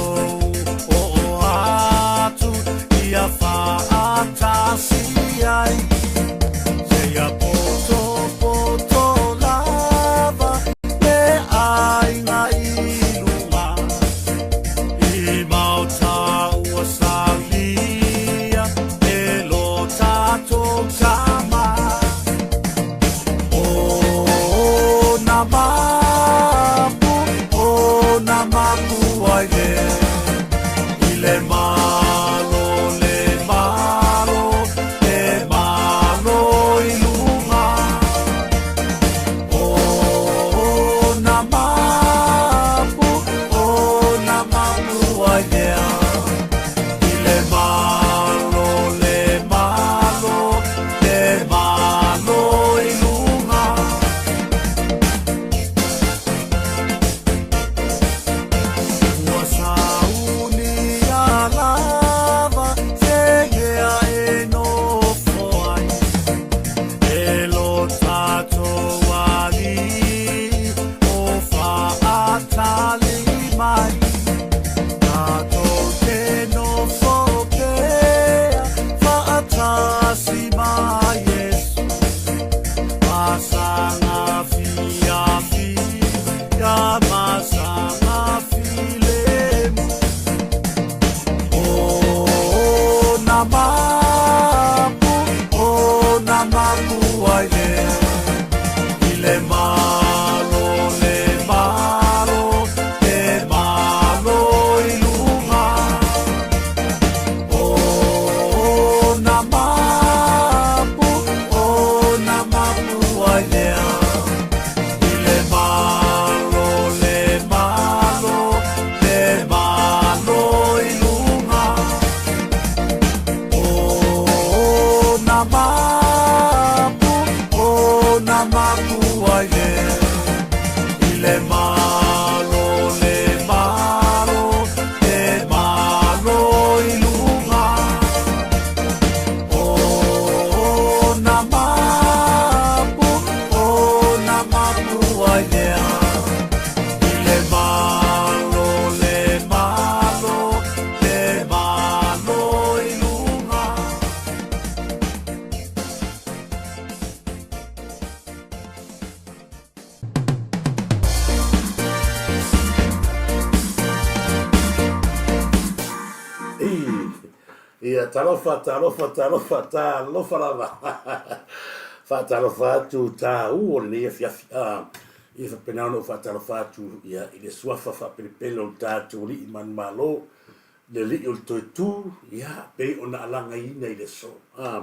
tatou oo atu ia faatasi ai seia potopoto lava le aiga i luga i maota ua saulia e lo tatou tama. O na mapu, o na mapu ai le, i le malo, le malo, le malo i luga. O na mapu, o na mapu ai lea, i le malo, le malo, le malo i luga. Ua saunia lava se mea e nofo ai, e lo tatou alii o faatali mai. Tatou te nofo pea faatasi ma Iesu, masaga fiafia, masaga filemu. O na mapu, o na mapu ai le, i le malo, le malo, le malo i luga. O na mapu, o na mapu ai lea, i le malo, le malo, le malo i luga. O na mapu, o na mapu ai le, i le malo, le malo, le malo i luga. O na mapu, o na mapu ai lea, i le malo, le malo, le malo i luga. Ia, talofa, talofa, talofa, talofa lava. Faatalofa atu tāu o lenei afiafi. Ah, ia faapena ona ou faatalofa atu ia, i le suafa faapelepele o le tatou alii manumalo, le alii o le Toetū, ia, pei ona alagaina i le aso. Ah,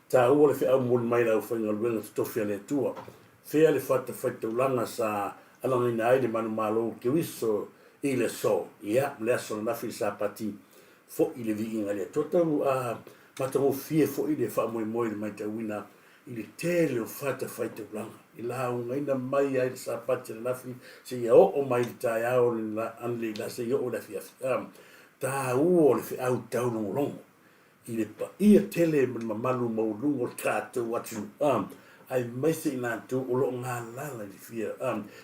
tāua le feau momoli mai le aufaigaluega totofi a le Atua. Fea le fatafaitaulaga sa alagaina ai le manumalo o Keriso i le aso, ia, ma le aso ananafi i le Sapati, foi le viiga i le Atua. Tau a matagofie foi le faamoemoe i le matauina i le tele o fatafaitaulaga i laugaina mai ai le Sapati ananafi seia oo mai i le taeao analeila seia oo i le afiafi. A taua o le feau taulogologo i le paia tele ma le mamalu maualuga o le tatou atunuu, aemaise i latou o lo o galala i le fia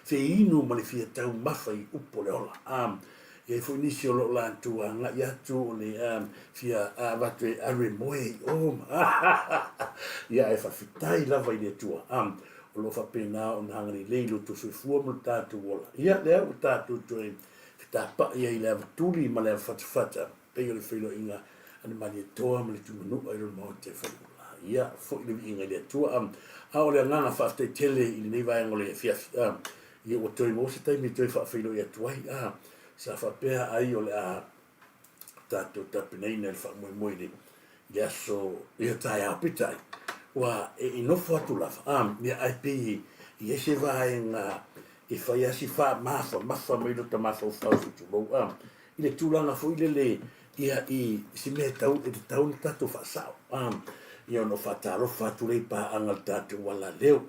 feinu ma le fia taumafa i upu o le ola. E i ai foi nisi o lo o latou agai atu o le fia avatu e alu e moe i o ma ia, ae faafetai lava i le Atua o lo o faapena ona agalelei i lo outou soifua ma lo tatou ola. Ia, lea ua tatou toe fetapai ai i le avatuli ma le avafatafata pei o le feiloaiga a le Malietoa ma le Tuimanua i lona maota e Faleula. Ia, foi le viiga i le Atua. A o le agaga faafetai tele i lenei vaega o le afiafi, ia ua toe maua se taimi e toe faafeiloai atu ai. Sa faapea ai o le a tatou tapenaina i le faamoemoe i le aso ia taeao, peitai ua e nofo atu lava, ia, ae pei e i ai se vaega e fai lava si faamafamafa mai lota mafaufau se i tulou, i le tulaga foi lele ia i se mea e tau e tatau ona tatou faasao. Ia ona ou faatalofa atu lea i paaga a le tatou alaleo.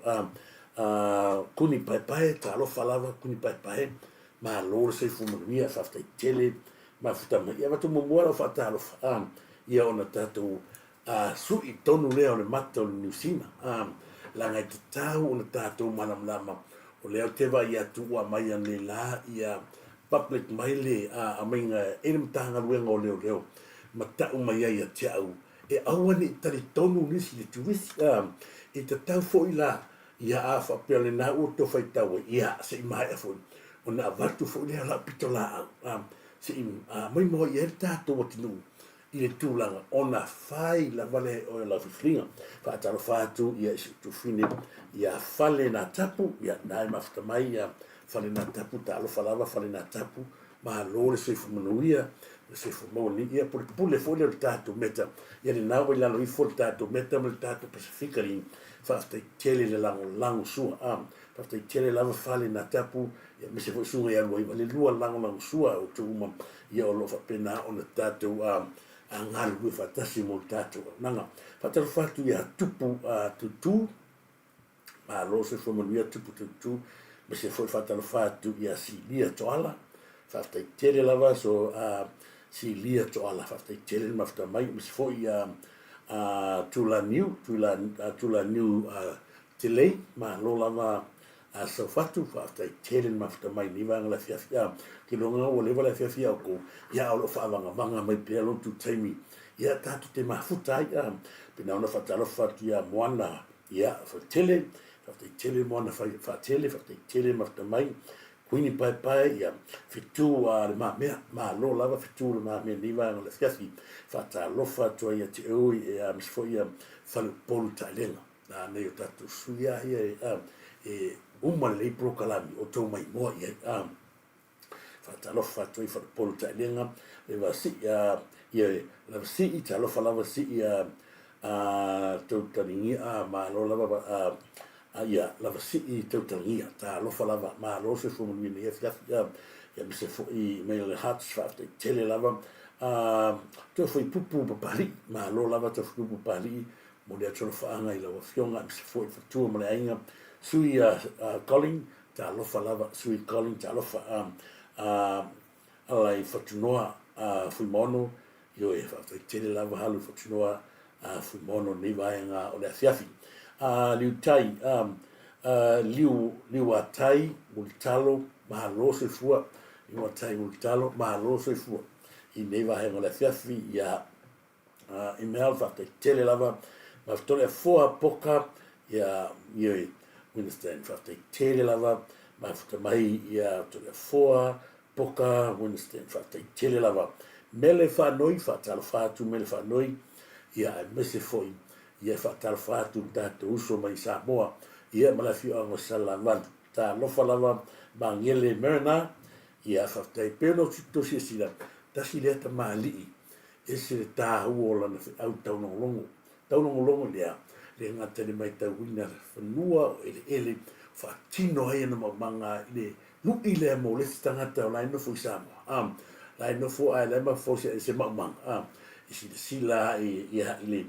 Kuni Paepae, talofa lava Kuni Paepae, malo le soifua manuia, faafetai tele mafuta mai. Ia avatu muamua lau faatalofa, ia ona tatou sui tonu lea o le mata o le Niu Sina, leaga e tatau ona tatou malamalama, o lea ou te vaai atu ua aumai analeila ia public mai le aumaiga e le Matagaluega o Leoleo ma tau mai ai ia te au e aua ne i talitonu nisi i le turisi. E tatau foi la ia a faapea o lena ua outou faitau ai, ia se i maea foi ona avatu foi lea o lau pitolaau, se i aumai moa i ai le tatou atunuu i le tulaga ona fai lava lea e oe o lau filifiliga. Faatalofa atu ia i si ou tuafafine ia Fale Natapu, ia na e mafuta mai ia Fale Natapu, talofa lava Fale Natapu, malo le soifua manuia, le soifua maua ni ia pulepule foi lea o le tatou meta, ia lena ua i lalo ifo le tatou meta ma le tatou Pasifika i faafetai tele le lagolago sua. A, faafetai tele lava Fale Natapu, ia aemaise foi susuga ia Luaiva, le lua lagolago sua a outou uma, ia o lo o faapena ona tatou a galulue faatasi mo le tatou auaunaga. Faatalofa atu ia Tupu Tutu, malo soifua manuia Tupu Tutu, aemaise foi faatalofa atu ia Silia Toala, faafetai tele lava so Silia Toala, faafetai tele le mafuta mai, aemaise foi ia Tulaniu, Tulaniu Telei, malo lava A Saufatu, faafetai tele le mafuta mai lenei vaega o le afiafi. A, ou te iloa ua leva le afiafi ia outou, ia a o lo o faavagavaga mai pea lo outou taimi, ia tatou te mafuta ai. A, pei ona faatalofa atu ia Moana, ia, Faatele, faafetai tele Moana Faatele, faafetai tele mafuta mai. Kuini Paepae, ia, Fetu a Le Mamea, malo lava Fetu Le Mamea i lenei vaega o le afiafi. Faatalofa atu ai ia te oe, ia, aemaise foi ia Faleupolu Taelega. Na nei o tatou sui a ia e, a, e uma lelei polokalame o tou maimoa i ai. A, faatalofa atu ai Falepolu Taelega, le vasii a, ia lava sii, talofa lava sii a, a tou taligia, a, malo lava, a, a, ia lava sii tou taligia, talofa lava, malo soifua manuia nei afiafi, a, ia aemaise foi mai le Hearts, faafetai tele lava, a, toe foi pupu Papalii, malo lava toe foi pupu Papalii, Momoli atu alofaaga i lau Afioga aemaise foi le faletua ma le aiga, Sui Colling, talofa lava Sui Colling, talofa ala i Fatunoa Fuimaono, ioe, faafetai tele lava halu i Fatunoa Fuimaono i lenei vaega o le afiafi. Liutai, Liu, Liuatai, Mulitalo, malo soifua, Liuatai Mulitalo, malo soifua i lenei vaega o le afiafi, ia I mea faafetai tele lava ma tole foa poka ia ia Winston faafetai tele lava mafuta mai ia tole foa poka Winston faafetai tele lava mele faanoi faatalofa atu mele faanoi ia aemaise foi ia faatalofa atu le tatou uso mai Samoa ia ma le afioaga o Salelavalu talofa lava Magele Marina ia faafetai pei ona outou silasila tasi lea tamalii Ese le tāua o lana feau taulogologo. Taulogologo lea, le gata i le maitauina fanua o eleele, faatino ai ana maumaga i le lui lea mo le isi tagata o la e nofo i Samoa, a, la e nofo ae la e mafaufau se, se maumaga, a, e silasila ae ia i le,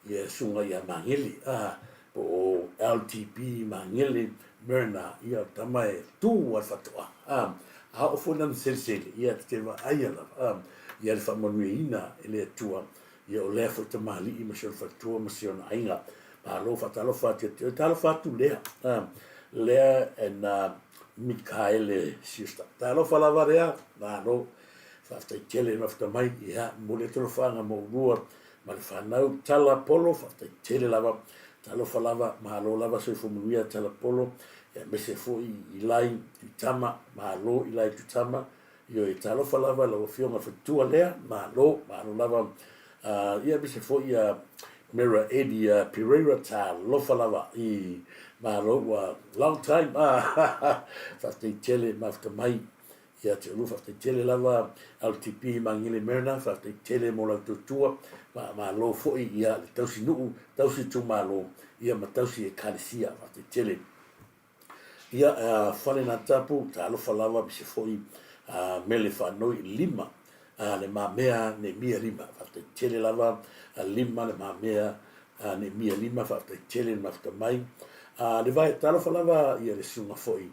ia susuga ia Magele, a, po o LTP Magele Myrna, ia o le tama e tu a le faatoaga, a, a oo foi lana selesele, ia e te vaaia lava, a, ia le faamanuiaina e le Atua, ia o lea foi tamalii ma si ona faletua ma si ona aiga. Malo faatalofa atu ia te oe. Talofa atu Lea, a, Lea and Mikaele sister. Talofa lava Lea, malo. Faafetai tele mafuta mai, ia, momoli atu alofaaga mo ulua ma le fanau. Tala Polo, faafetai tele lava. Talofa lava, malo lava, soifua manuia Tala Polo, aemaise foi Ilai Tuitama, malo Ilai Tuitama. Ioe, talofa lava lau Afioga Faletua lea, malo, malo lava. Ia aemaise foi ia Mera Eddie Pereira, talofa lava i malo ua long time. Faafetai tele mafuta mai ia te oulua, faafetai tele lava LTP Magele Mariner, faafetai tele mo lau tautua, malo foi ia le tausi nuu, tausi itumalo, ia ma tausi ekalesia, faafetai tele. Ia Fale Natapu, talofa lava aemaise foi Mele Faanoi Lima, Le Mamea Neemia Lima, faafetai tele lava Lima Le Mamea Neemia Lima, faafetai tele le mafuta mai. Le Vae, talofa lava ia le susuga foi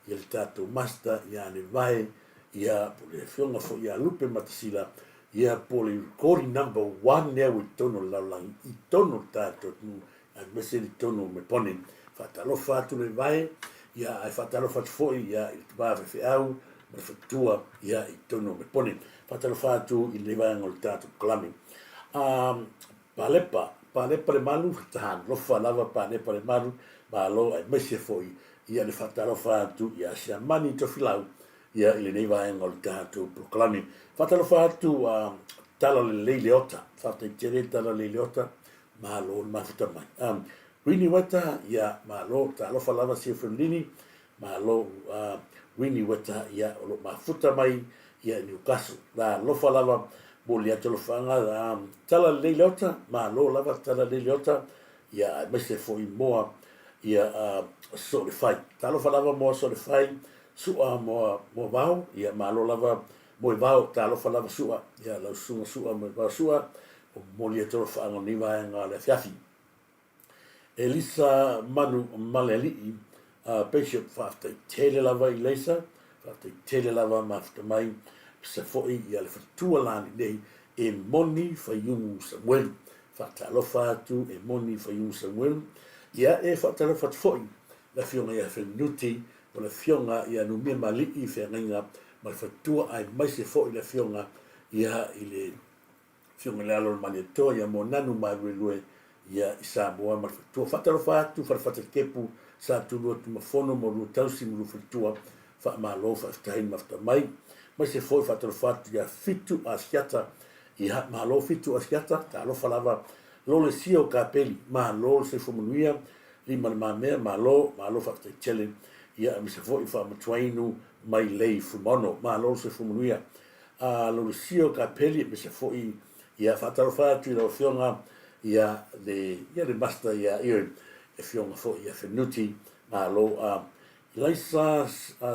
ia le tatou Master ia Le Vae, ia po o le afioga foi ia Lupe Matasila, ia po o le recording number one lea ua i totonu o le lalolagi, i totonu o le tatou atunuu, aemaise i totonu o Mepone. Faatalofa atu Le Vae, ia ae faatalofa atu foi ia i le tama faifeau, ma le faletua ia i totonu o Mepone. Faatalofa atu i lenei vaega o le tatou polokalame. Palepa, Palepa le malu, talofa lava Palepa le malu, malo aemaise foi ia le faatalofa atu ia Siamani Tofilau ia i lenei vaega o le tatou polokalame. Faatalofa atu a Tala Lelei Leota, faafetai tele Tala Lelei Leota, malo le mafuta mai. Winnie Weta, ia malo, talofa lava Siofenlini, malo Winnie Weta, ia o lo o mafuta mai ia i Newcastle. Talofa lava mo le atu alofaga, Tala Lelei Leota, malo lava Tala Lelei Leota, ia aemaise foi moa ia soo le fai. Talofa lava moa soo le fai, sua moa moa vao, ia malo lava moe vao, talofa lava sua, ia lau susuga sua moe vao sua, momoli atu alofaaga o lenei vaega o le afiafi. Elisa Manu Malealii, Bishop, faafetai tele lava Elisa, faafetai tele lava mafuta mai, pisa foi ia le faletua lani nei e moni Faiumu Samuelu. Faatalofa atu e moni Faiumu Samuelu. Ia e faatalofa atu foi le afioga ia Fenuti o le afioga ia Numia Malii Feagaiga ma le faletua aemaise foi le afioga ia i le Afioga i le Alo o le Malietoa ia Moananu Maluelue ia i Samoa ma le faletua. Faatalofa atu Falefata Kepu sa tulua Tumafono ma lua tausi ma lua faletua. Faamalo faafetai le mafuta mai. Aemaise foi faatalofa atu ia Fitu Asiata ia malo Fitu Asiata talofa lava lo le sia o Kapeli malo le soifua manuia lima le mamea malo malo faafetai tele ia aemaise foi faamatuainu mai lei Fuimaono malo le soifua manuia a Lolosio Kapeli aemaise foi ia faatalofa atu i lau afioga ia le ia le master ia ia afioga foi ia Fenuti malo a Laisa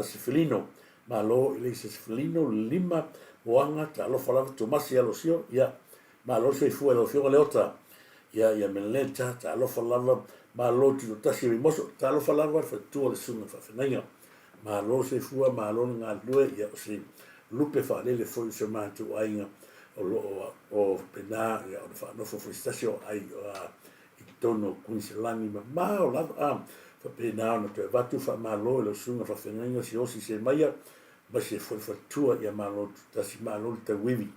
Sefelino malo Laisa Sefelino lima moaga talofa lava Tomasi Alosio ia malo le soifua i lau afioga Leota ia ia Meleta talofa lava malo Tuitotasi Mimoso talofa lava le faletua le susuga faafeagaiga Malo le soifua, malo le galulue, ia o se lupe faalele foi o si o matou aiga o lo o o faapena ia ona faanofo foi se tasi o ai i totonu o Kuiniselani mamao lava a faapena ona toe avatu faamalo i lau susuga faafeagaiga Siaosi Semaia aemaise foi le faletua ia malo tutasi malo le tauivi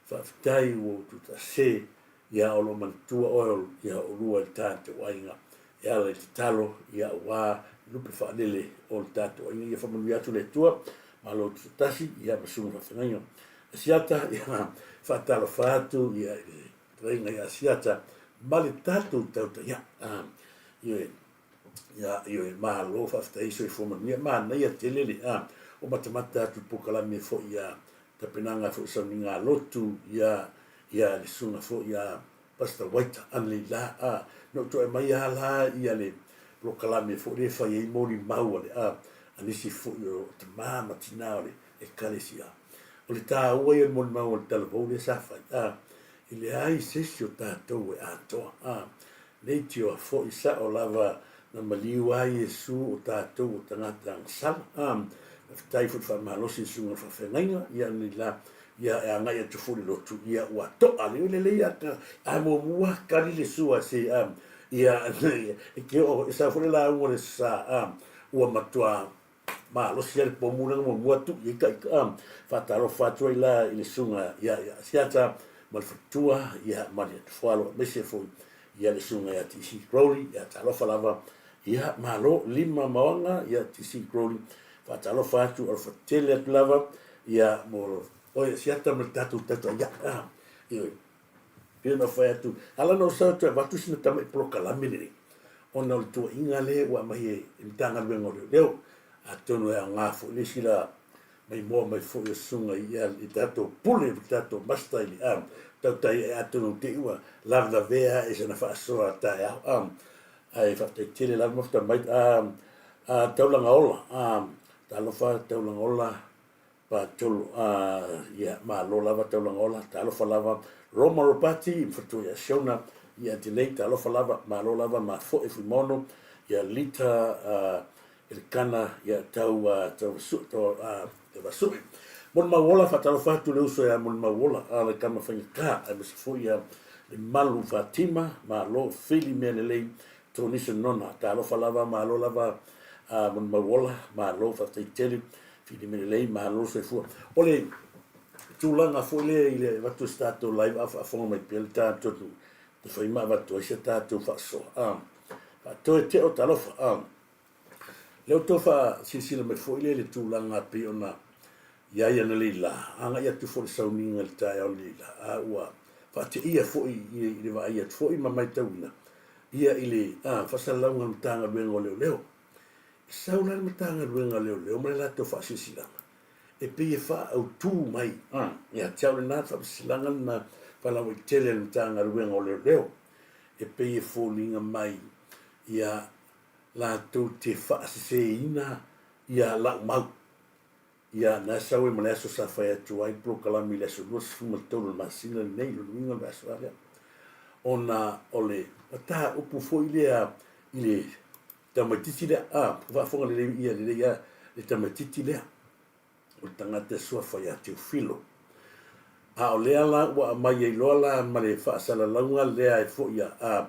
faafetai ua ou tutase ia o lo o manatua oe ia oulua i le tatou aiga e ala i tatalo ia aua lupe faalele o le tatou aiga. Ia faamanuia atu le Atua, malo tutasi ia ma susuga faafeagaiga. Asiata ia faatalofa atu ia i le fetalaiga ia Asiata ma le tatou tautaia. Ioe, ia ioe, malo faafetai soifua manuia, manaia tele le o matamata atu i polokalame foi ia tapenaga foi sauniga lotu ia ia le susuga foi ia Pastor Waita anlei la a na ou toe aumai a la ia le polokalame foi lea e fai ai molimau a le a a nisi foi o tama ma tina o le ekalesia. O le taua ia o le molimau a le talavou lea sa fai a e leai se isi o tatou e atoa a leitioa foi sao lava na maliu a Iesu o tatou o tagata agasala a faafetai foi i le faamalosi i le susuga i le faafeagaiga ia anlei la Ia e agai atu foi le lotu, ia ua to'a le lelei a ka a muamua kali le sua se a ia e ke o e sa foi le lauga le sa a ua matua malosi a le pomu lea muamua tu i ka a faatalofa atu ai la i le susuga ia ia Siata ma le faletua ia ma le tufualo aemaise foi ia le susuga ia TC Crowley ia talofa lava ia malo lima maoaga ia TC Crowley faatalofa atu alofa tele atu lava Ia, mo oe siata ma le tatou tauta ia. Ah, ioe. Pei ona fai atu, ala na ou sau atu e avatu sina tamai polokalame lenei, ona o le tuuaiga lea ua aumai e le Matagaluega o Leoleo. Atonu e aoga foi le isi la maimoa mai foi o susuga ia i tatou pule i tatou master i le ah, tautai e atonu te i ua lavelavea ae sana faasoa taeao. Ah, ae faafetai tele lava mafuta mai. Ah, ah, taulaga ola. Ah, talofa taulaga ola. Patolo, a, ia, malo lava taulaga ola, talofa lava. Roma Ropati, mafatua ia Shona, ia Adelaide, talofa lava, malo lava, mafoe Fuimaono, ia Lita, a, Elikana, ia tau, a, tau vasu, tau, a, tau vasue. Molimau ola, faatalofa atu le uso ia Molimau ola, a le tama faigata, aemaise foi ia le malu Fatima, malo, fili mea lelei, Tony Sonona, talofa lava, malo lava, a, Molimau ola, malo, faafetai tele. Filime lelei, malo le soifua. O le tulaga foi lea i le avatu o se tatou live a o faafofoga mai pea le tatou atunuu, e fai ma avatu ai se tatou faasoa. A, faatoe tea o talofa. A, lea ua toe faasilasila mai foi lea i le tulaga pei ona i ai analeila, agai atu foi i le sauniga i le taeao analeila, a ua faateia foi i le vaai atu foi ma matauina ia i le faasalalauga a le Matagaluega o Leoleo. E sau la le Matagaluega o Leoleo ma le latou faasilasilaga e pei e faaautu mai ia te au lena faasilasilaga lena faalauaitele a le Matagaluega o Leoleo e pei e foliga mai ia latou te faaseseina ia lau mau. Ia na sau ai ma le aso sa fai atu ai polokalame i le aso 23 o le masina lenei, lona uiga o le aso lava lea. Ona o le mataupu foi lea i le tamaitiiti lea, a, faafofoga lelei ia lelei lava le tamaitiiti lea, o le tagata e suafa ia Teofilo. A o lea la ua aumai ai loa la ma le faasalalauga lea e foi a,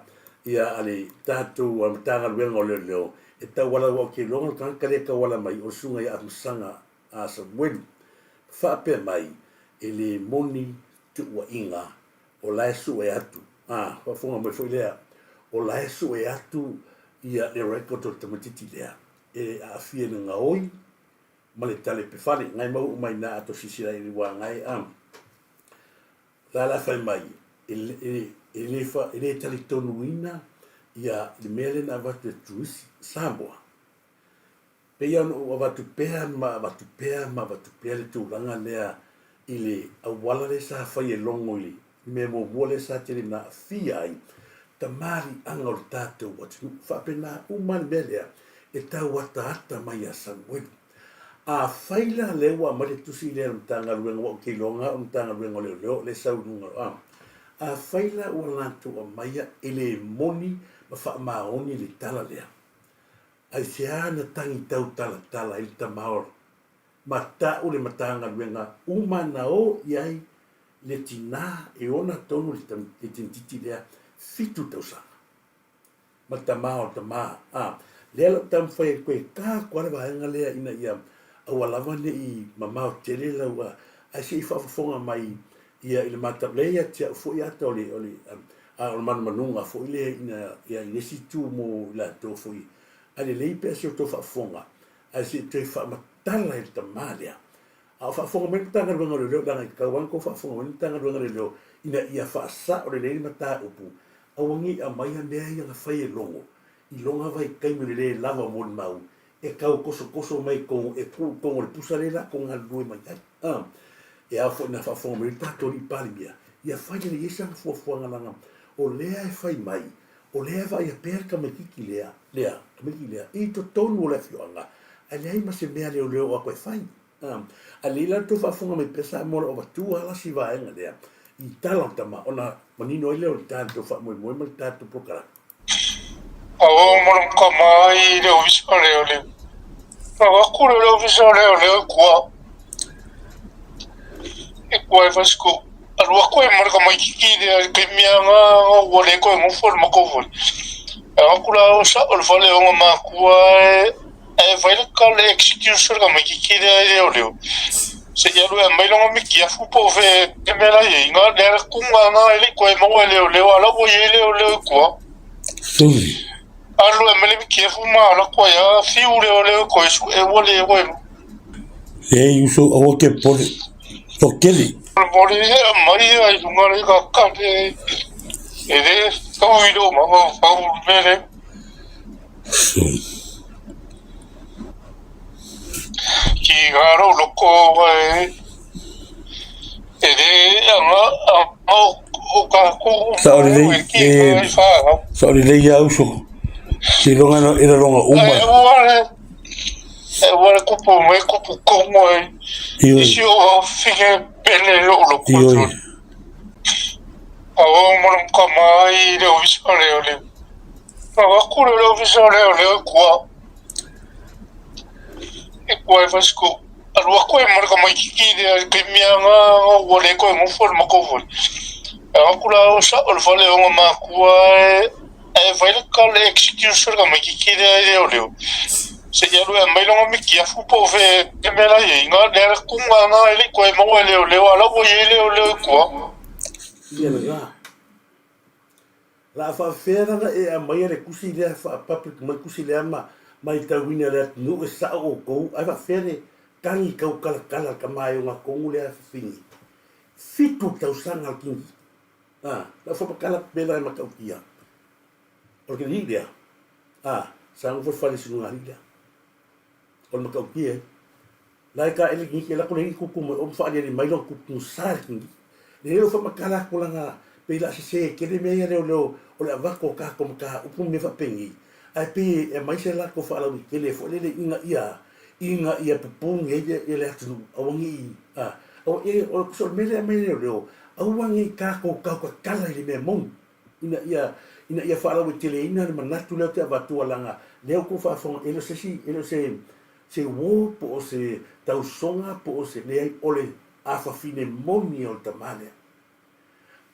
ia a le tatou Matagaluega o Leoleo e tauala aua ou te iloa o le tagata lea e tauala mai o le susuga ia Afamasaga a Samuelu. Faapea mai, e le moni tuuaiga o la e sue atu, a, faafofoga mai foi lea, o la e sue atu ia le record o le tamaitiiti lea e aafia i le gaoi ma le talepe fale. Ngai mau uma i ina a tou silasila i le ua ngai a. La la fai mai, e, e, e, le, fa, e le talitonuina ia le mea lea na avatu e Turisi, Samoa. Pei ona ou avatu pea ma avatu pea ma avatu pea le tulaga lea i le auala lea sa fai e Logo i le mea muamua lea sa tele na aafia ai tamaliiaga o le tatou atunuu. Faapena uma le mea lea e tau ataata mai ia Samuelu. Afai la lea ua aumai le tusi lea a le Matagaluega, aua ou te iloa o le Matagaluega o Leoleo lea e sau i luga o a. Afai la ua latou aumaia e le moni ma faamaoni le tala lea, Aisea na tagi tautalatala ai le tama o Mata'u le Matagaluega uma na o i ai le tinā e ona tonu le tamaitiiti lea 7 tausaga ma le tama o le tama a lea la taumafai ai koe ta atu le vaega lea ina ia aua lava ne i mamao tele lau ae se i faafofoga mai ia i le matau lea ia te au foi ata o le o le a o le manumanuga foi lea ina ia i le isi itu mo i latou foi ae lelei pe a se i outou faafofoga ae se i toe faamatala i le tama lea. A o faafofoga mai le Matagaluega o Leoleo, leaga e tatau lava ona outou faafofoga mai le Matagaluega o Leoleo ina ia faasao lelei le mataupu, aua ne i aumaia mea ia na fai e Logo i lona vaitaimi o le le lava o molimau e tau tosotoso mai totonu e tuu i totonu o le pusa lea latou galulue mai ai. A, e ao foi ona faafofoga mai le tatou alii Palemia, ia fai lelei ai sana fuafuaga leaga o lea e fai mai, o lea e vaaia pea le tamaitiiti lea, lea, tamaitiiti lea i totonu o le afioaga, ae leai ma se mea leoleo o atu e fai. A, a lelei la le tou faafofoga mai pea Samoa o lo o avatua la si vaega lea i tala o tama ona manino ai lea o le tatou faamoemoe ma le tatou polokalame. Aua mo le kama ai le ofisa leo leo. Aua ku le ofisa leo leo kua. E kua e fasiko. Alu aku e mara ka mai kiki le ke mea nga ua le koe ngofo le mako foi. A ku la o sa o le fale o nga makua e e fai le ka le excuse ka mai kiki le leo leo. Se ia alu e mai longa miki afu po fe e mea la i nga le ku nga nga e le koe maua e leo leo ala ua i leo leo i kua. Sorry. Alu e mai le miki afu ma ala kua ia fiu leo leo koe su e ua le koe. E uso aua ke pole. Tokeli. Pole e mai ai lunga le ka ka le e le tau i lo ma ma pau mele. Sorry. Ki ngā rau loko e e le anga anga o ka ku Sa o lelei ki e i wha. sa o lelei ia uso. Ki longa no ira longa uma. E ua le e ua le kupu mai kupu kongo e Ioi. isi o fige pele lo lo Ioi. A o mo ka mai le ofisa le o le. A ku le ofisa le o le kua. E kua e fasiko. Alu aku e mara ka mai kiki le ke mea nga ua le koe ngofo le mako foi. A ku la o sa o le fale o nga makua e e fai le ka le excuse ka mai kiki le leo leo. Se i alu e aumai lona mitiafu po o fea le mea la e i ai, na lea le kuga lena e le i toe maua e leoleo, a o la ua i ai leoleo i tua. Ia lena. O le a faapefea la ona e aumaia le tusi lea faa-public mai le tusi lea ma matauina e le atunuu e sao outou ae faapefea le tagi tautalatala a le tama e ogatotonu lea fafine 7 tausaga o le tini a lau faamatala atu pea la e matautia o le alii lea a sa nofo i le fale sinugalii lea o le matautia e La e taele kiniki e lako le alii tutu mai o ma faaliali mai lona tutu sa le kiniki. Le o faamatala atu lana pei la sese tele mea ia leoleo o le avatu o tatou mataupu ma mea faapenei ae pei e aumai se latou faalauaitele foi lele ina ia ina ia pupuni ai le atunuu aua ne i a aua e o le mea lea e aumai e leoleo aua ne i tatou tautatala i le mea moni ina ia ina ia faalauaiteleina le manatu lea ou te avatua leaga lea ua tou faafofoga e le o se isi e le o se se uo po o se tausoga po o se leai o le afafine moni o le tama lea.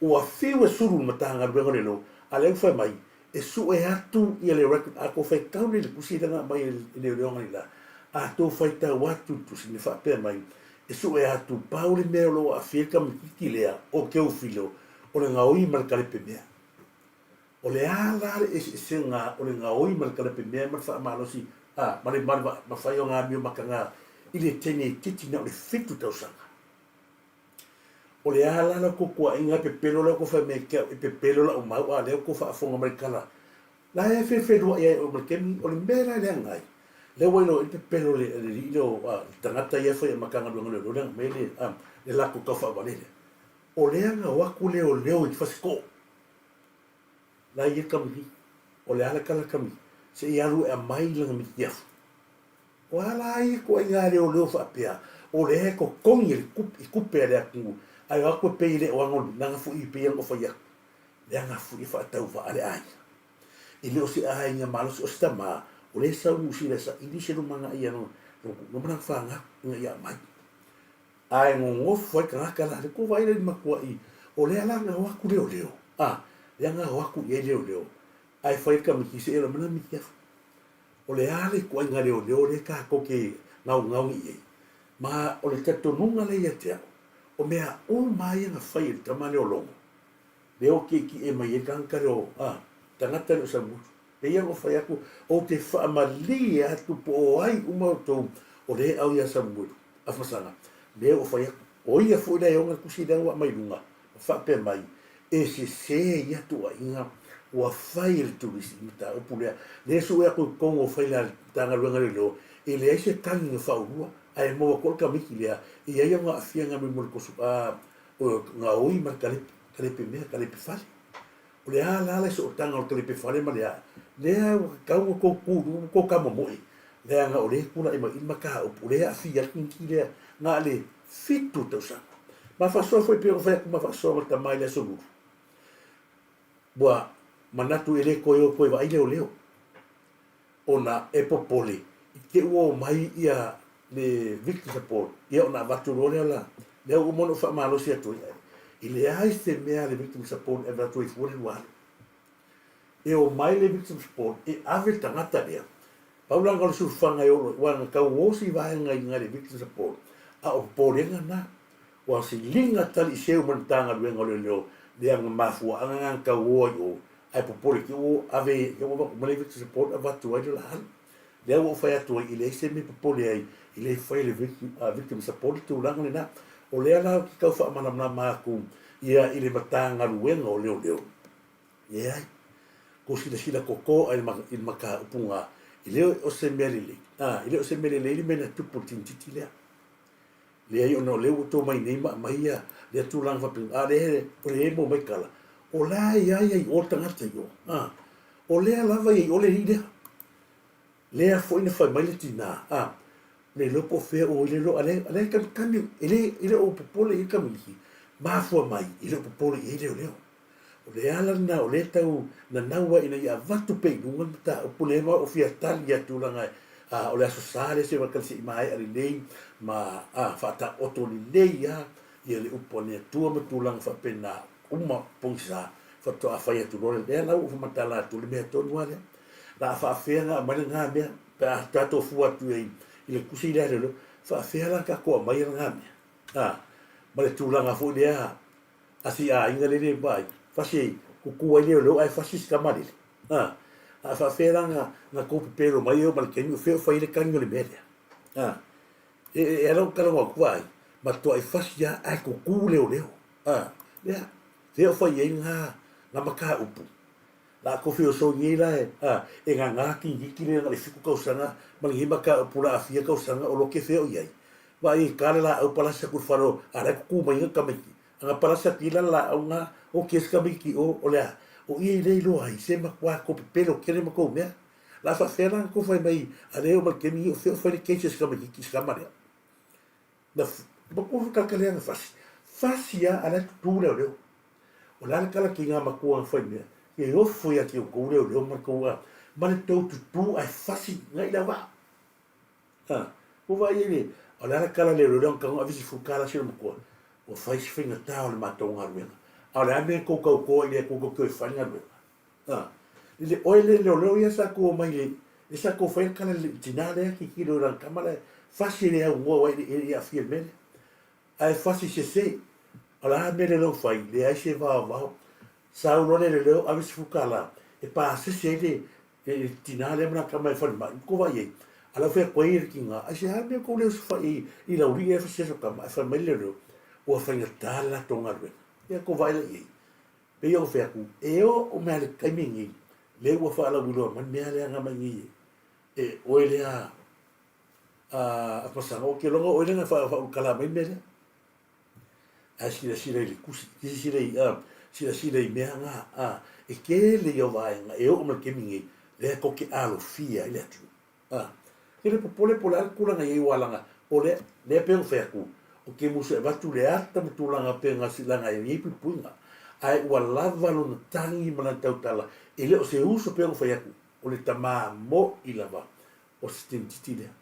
Ua fiu e sulu le Matagaluega o Leoleo a lea ua fai mai e sue atu ia le record a tou faitau nei i le tusi lea na aumai e leoleo analeila a tou faitau atu i le tusi na faapea mai e sue atu pau le mea o lo o aafia ai le tamaititi lea o Teofilo o le gaoi ma le kalepe mea. O le a la le eseesega o le gaoi ma le kalepemea ma le faamalosi, a, ma le, ma le mafai o ngā amio makaga i le teine itiiti na o le 7 tausaga? O le a la la tou tuuaiga e pepelo lea tou fai mai ia te au e pepelo lau mau a lea ua tou faafofoga mai i le tala la e fefeluai ai oe ma le taimi? O le mea la e leaga ai, lea ua iloa ai le pepelo o le alii lea o, a, le tagata ia e fai matagaluega leoleo lea na aumai le, a, le latou taufaavale lea. O lea na o atu leoleo i Fasitoo. La e i ai le kamupani. O le a le tala kami? Se i alu e aumai lana mitiafu. O a la ia ituaiga leoleo faapea, o lea e totogi e le tupe, i tupe a le atunuu, ae o atu e pei e le o ano leaga foi e pei ona ou fai atu, leaga foi e faatauvaa le aiga. E le o se aiga malosi, o se tama, o lea e sau i Niu Sila e saili se lumanai ia lona ma lana fanau ina ia aumai. Ae gogofo ai tagata la, le kou vaai la i le matuai, o lea la na o atu leoleo, a, lea na o atu i ai leoleo, ae fai le tamaiti se ela mai miti afu. O le a le ituaiga leoleo lea tatou te gaugau i ai? Ma o le talitonuga lea ia te au, o mea uma lava ia na fai e le tama lea o Logo, lea ua tietie mai ai le tagata lea o, a, tagata lea o Samusu. Pei ona ou fai atu, ou te faamalie atu po o ai uma outou o lea e au ia Samuelu, Afamasaga, lea ua fai atu, o ia foi la e ona le tusi lea ua aumai i luga, ma faapea mai, e sese ia tuuaiga ua fai e le turisi i mataupu lea. Lea e sue atu i totonu o faila a le Matagaluega o Leoleo, e leai se tagi na faaulua, ae maua atu ai le kamiti lea, e i ai ona aafiaga mai mo le tosu, a, o gaoi ma le kalepe, kalepe mea, kalepe fale. O le a la le sootaga o le kalepe fale ma le a? Lea ua tatau ona tou tu i luga ma tou tamomoe, leaga o lea e tulai mai i le mataupu, o lea e aafia ai le tamaititi lea na o le 7 tausaga. Ma faasoa foi pei ona fai atu ma faasoa ma le tama i le Aso Lulu, ua manatu e le toe o toe vaai leoleo, ona e popole i te i ua omai ia le victim support ia ona avatu loa lea la lea ua uma ona ou faamalosi atu ai e leai se mea a le victim support e avatu ai fua le 20. E omai le victim support e ave le tagata lea pau la o le sulufaga e olo ai aua na tau o si vaega i le victim support a o popolega na ua siliga tali seu ma le Matagaluega o Leoleo leaga mafuaaga na na tau o ai o Ae popole te ua ave ia ua avatu mai le victim support avatu ai le la alu. Lea ua ou fai atu ai e leai se mea e popole ai i le fai e le victim support le tulaga lena. O lea la ou te tau faamalamalama atu ia i le Matagaluega o Leoleo, leai, kou silasila toto i le mataupu na, e le o se mea lelei, e le o se mea lelei le mea na tupu i le tintiti lea. Leai ona o lea ua to mai nei ma aumai ia lea tulaga faapena, a o lea o lea e maua mai tala, o la e i ai i o le tagata i o, a, o lea lava e i o le alii lea. Lea foi na fai mai le tina, a, le iloa po o fea o i le iloa, a lea, a lea e kamikami, e le, e le o popole i ai le kamikami, mafua mai, e le o popole i ai leoleo. O le ala lena o lea e tau nanau ai ina ia avatu pea i luga le mataupu lea ma ou fia tali atu leaga o le Aso Sa lea se i se i maea lelei ma faataoto lelei lava ia le upu a le Atua ma tulaga faapena uma pogisa faatoa fai atu loa lea la ua ou faamatala atu le mea tonu lava lea. O le a faafefea ona aumai lena mea? pe a tatou fua atu i ai i le tusi lea a leoleo, faafefea la ona tatou aumaia lena mea? A, ma le tulaga foi lea a si aiga lele vaai, fasi e tutu ai leoleo ae fasi si tama lele. A, a faafefea la ona tou pepelo mai e oo mai le taimi o fea o fai ai le tagi o le mea lea? A, e, e ala ou talanoa atu vaai, matuai fasi lava ae tutu leoleo. A, lea, fea o fai ai lena mataupu? La tou feosoi nei la e, a, e gagā kinigiti le na o le 7 tausaga ma lenei mataupu la a fia tausaga o lote fea o i ai. Vaai e ta le laau palasi atu i le fale o, a la e tutu mai ai tamaiti. A na palasi atu i la le laau na, oki ai si tamaiti o, o le a? O i e le iloa ai, se matua tou pepelo tele ma tou mea. La faafefea la na tou fai mai a le oo mai le taimi nei o fea o fai le case a si tamaititi si tama lea. Na matua kalekale ana fasi. Fasi a, a la e tutu leoleo. O le a le tala ki ngā matua na whai mea, e ofo ia ki outou leoleo ma le tou a, ma le tou tutu ae fasi ngai la vaa. A, ua vaai ai le, o le a le tala leoleo na tago ave si fulu tala si le matua, ua fai si faigata o le matou galuega. A o le a mea tou tautoa i le Atua tou te o e fai le galuega. A, i le oe le leoleo ia sa tou omai le, le sa tou fai le tala le tina lea tilotilo i lana tama la e fasi e le aunoa aua e le i aafia i le mea lea. Ae fasi sese, o le a mea leleu fai, leai se vaovao. Sau loa le leleu ave $10 e pasese ai le le tina lea ma lana tama i le falemai, ua tou vaai i ai. A la ua fai atu ai le tina, aisea mea tou le osofai ai i lau alii ae fasi aso tama? Ae fai mai le leoleo, ua faigata le latou galuega. Ia tou vaai la i ai. Pei ona fai atu, e oo mai lava i le taimi lenei, lea ua faalauiloa mai le mea lea na aumai nei e oe lea a Masaga, ou te iloa o oe lea na faaulukala mai le mea lea. Ae silasila i le tusi, silasila i, silasila i mea na, a, e tele ia o vaega e oo mai le taimi nei, lea tou te alofia ai le atunuu. A, e le popole po o le a le tulaga i ai ua laga, o lea, lea pei ona fai atu, ou te musu e avatu le ata ma tulaga pei ona laga e nei puipuiga, ae ua lava lona tagi ma lana tautala, e le o se uso pei ona fai atu, o le tamā mo'i lava o se teinititi lea.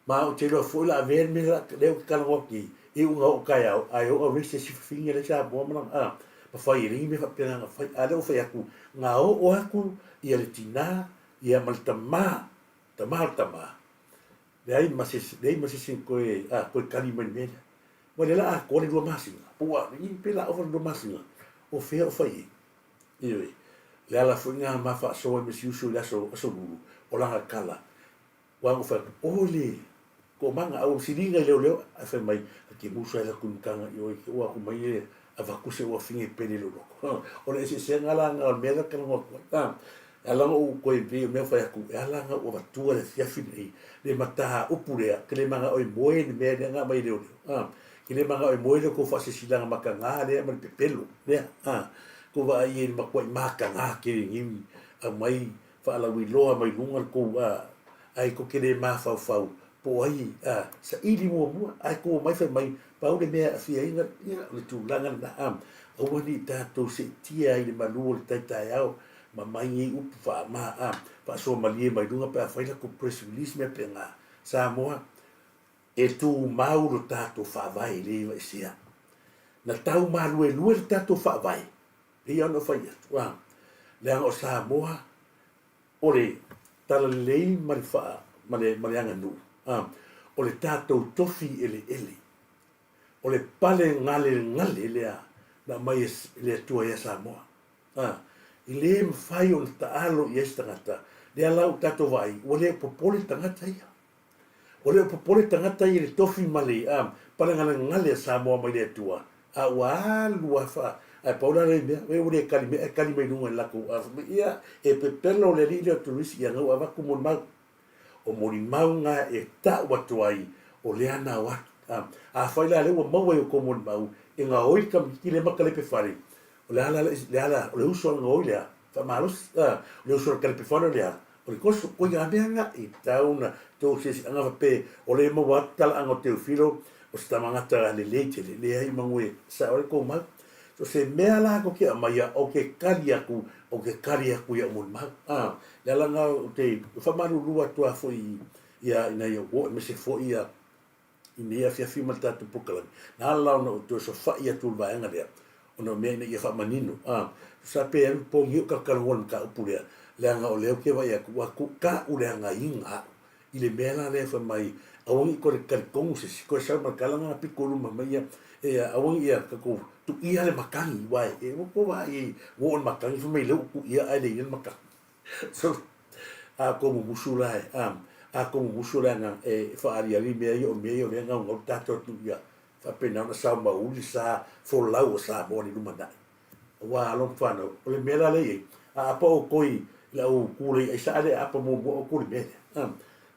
Ma ou te iloa foi la avea le mea lea ou te talanoa atu nei, e iu ina oo taeao, ae oo au se isi fafine lea i Samoa ma lana, a, ma fai e le ni mea faapena na fai. A lea ua fai atu, na oo atu ia le tina ia ma le tama, tama o le tama, leai ma se, leai ma se isi na toe, a, toe tali mai i le mea lea. Ua lea la atoa le 2 masina, po ua, pe la ova le 2 masina, o fea o fai ai? Ioe, le ala foi lena ma faasoa ai ma si uso i le aso, aso Lulu, o lana tala, ua na ou fai atu, O le toomaga, a ua siliga i leoleo, ae fai mai, A te musu ai latou i mataga i oe, te ua atu mai e avatu se uafine e pele i lou loto. O le eseesega la lena o le mea lea ou te talanoa atu ai. A, e ala ona ou toe pei o le mea ua fai atu, e ala ona ou avatua le afiafi lenei, le mataupu lea, ke le manao e moe le mea lea na aumai e leoleo. A, ke le manao e moe le tou faasilasilaga mataga lea ma le pepelo lea. A, tou vaai i ai i le matuai mataga tele nei aumai faalauiloa mai luga le tou a, ae tou te le mafaufau po o ai a, saili muamua ae tou omai fai mai pau le mea e aafia ai ia o le tulaga lena a, aua ne i tatou seetia ai i le malu o le tai taeao ma mai nei upu faama a, faasoa malie mai luga pe afai latou press release mea pena. Samoa, e tumau lo tatou faavae e le ivaesea. Na tau maluelue le tatou faavae, pei ona ou fai atu, a, leaga o Samoa o le talalelei ma le faa, ma le, ma le aganuu, a, o le tatou tofi eleele, o le pale galegale lea na aumai e le Atua ia Samoa. A, e le mafai ona taalo i ai se tagata, lea la ua tatou vaai, ua le popole tagata ia. Ua le o popole tagata ia i le tofi ma le a, palegalegale a Samoa mai le Atua, a ua alu a fa, ae pau la lea mea, ua le kali mai, ae kali mai luga i latou a, fai mai, ia, e pepelo le alii lea o Turisi, ia na ua avatu molimau. O molimau na e tau atu ai, o lea na o atu. A, afai la lea ua maua i outou molimau, e gaoi le tamaititi lea ma kalepe fale, o le a la le ala, o le uso a le gaoi lea, faamalosi, a, o le uso a le kalepe fale o le a, O le koso, ko ia mea nga i tau na tou siasiaga fape o le maua atu talaaga o Teofilo o se tamagata lelei tele, leai mague sao ai kou mau. So se mea la ko ke aumaia o ke kali atu, o ke kali atu ia molimau. A, le ala nga o te whamalulu atu a foi ia ina ia uo aemaise foi ia i nei afiafi ma le tatou polokalame. Na ala ona ou toe sofa'i atu i le vaega lea. Ona o mea ina ia faamanino, a, tusa pe alu pogi o kalakalagoa le mataupu lea, leaga o lea ou te vaai atu ua tuuka'u le agaiga a'u i le mea la lea fai mai aua ne i toe talitonu se isi toe sau ma le tala lena pito i luma mai ia e aua ne i ia tatou tuia le matagi aua e ua tou vaai i ai ua oo i le matagi fai mai lea ua tuia ae leai le matagi. So a tou mumusu la e a a tou mumusu le agaga e faaaliali mea ia o mea ia o lea e gaugau le tatou atunuu ia faapena ona sao mauli le sa folau o Samoa i le lumanai. Aua alo ma fanau, o le mea la lea e i ai, a apa outou i le au kūlei aisa a le aapa muamua outou i le mea lea. A,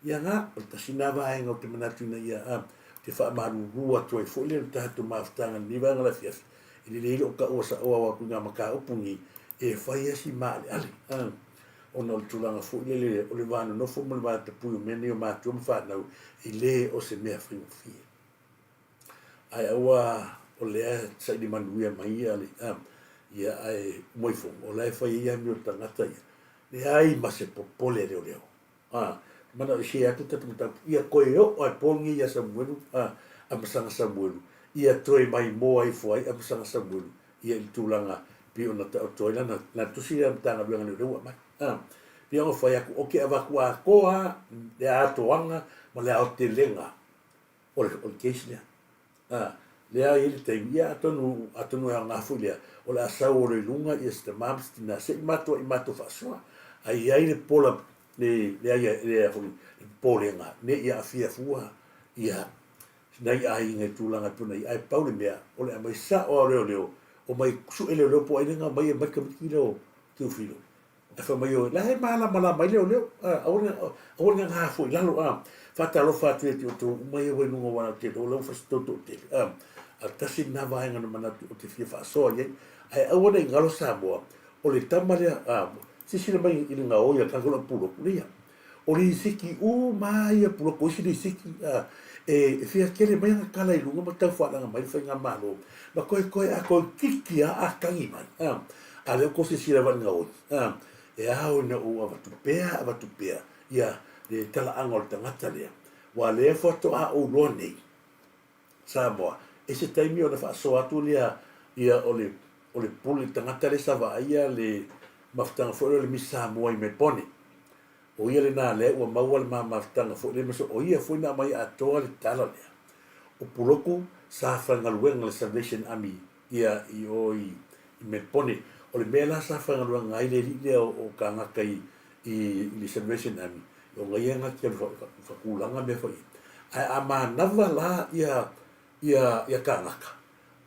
ia na, o le tasi lena vaega ou te manatu ina ia, a, ou te faamalulu atu ai foi le tatou mafutaga i lenei vaega o le afiafi, e lelei lou taua saoao atu i nā mataupu nei, e fai lava si maaleale, a, ona o le tulaga foi lele o le va nonofo ma le va tapui o mea nei o matua ma fanau, e le o se mea faigofie. Ae aua o lea saili manuia mai ia le ia ae uma ifo o la e fai ai amio tagata ia. Leai ma se popole leoleo. A mana o se atu tatu mataupu ia koe oo ai pongi ia Samuelu a amasaga Samuelu ia toe mai moa ifo ai amasaga Samuelu ia i le tulaga pei ona taoto ai lana lana tusi lea Matagaluega leoleo ua aumai. A pei ona fai atu o ke avatu atoa le atoaga ma le aotelega O le, o le case lea. A, lea e i ai le taimi, ia atonu, atonu e aoga foi lea, o le a sau olo i luga ia si tamā ma si tinā, se i matou i matou faasoa. Ae i ai le pola, le, le aia, le a foi, le popolega, ne i aafia fua ia nai aiga i tulaga e pei ona i ai. Ae pau le mea, o le aumai sao lava o leoleo, omai sue leoleo po o ai lea na aumai e aumai le tamaititi lea o Teofilo. Ae fai mai oe, la e malamalama ai leoleo, aua ne, aua ne gā foi i lalo, a. Faatalofa atu ia te outou uma ia ua i luga o ala tele, o la ua fai se tou toatele, a. A tasi lena vaega na manatu ou te fia faasoa i ai. Ae aua ne i galo Samoa, o le tama lea, a, silasila mai i le gaoi a le tagata o lau puloku, leia. O lisiti uma ia puloko isi lisiti a e fia tele mai ana tala i luga ma tau faalaga mai le faigamalo ma toe toe a toeitiiti a a tagi mai a a lea ua tou silasila vai i le gaoi a e ao ina ou avatu pea avatu pea ia le talaaga o le tagata lea ua lea faatoa ou iloa nei Samoa e se taimi ona faasoa atu lea ia o le o le pule tagata lea sa vaaia le mafutaga foi lea o le Miss Samoa i Melbourne. O ia lena lea ua maua le ma mafutaga foi lea ma so o ia foi na aumai atoa le tala lea. O Puloku sa faigaluega le Salvation Army ia i o i Melbourne. O le mea la sa faigaluega ai le alii lea o Kagaka i i le Salvation Army, ona ia na te alu faatulaga mea foi ia. Ae a manava la ia ia ia Kagaka,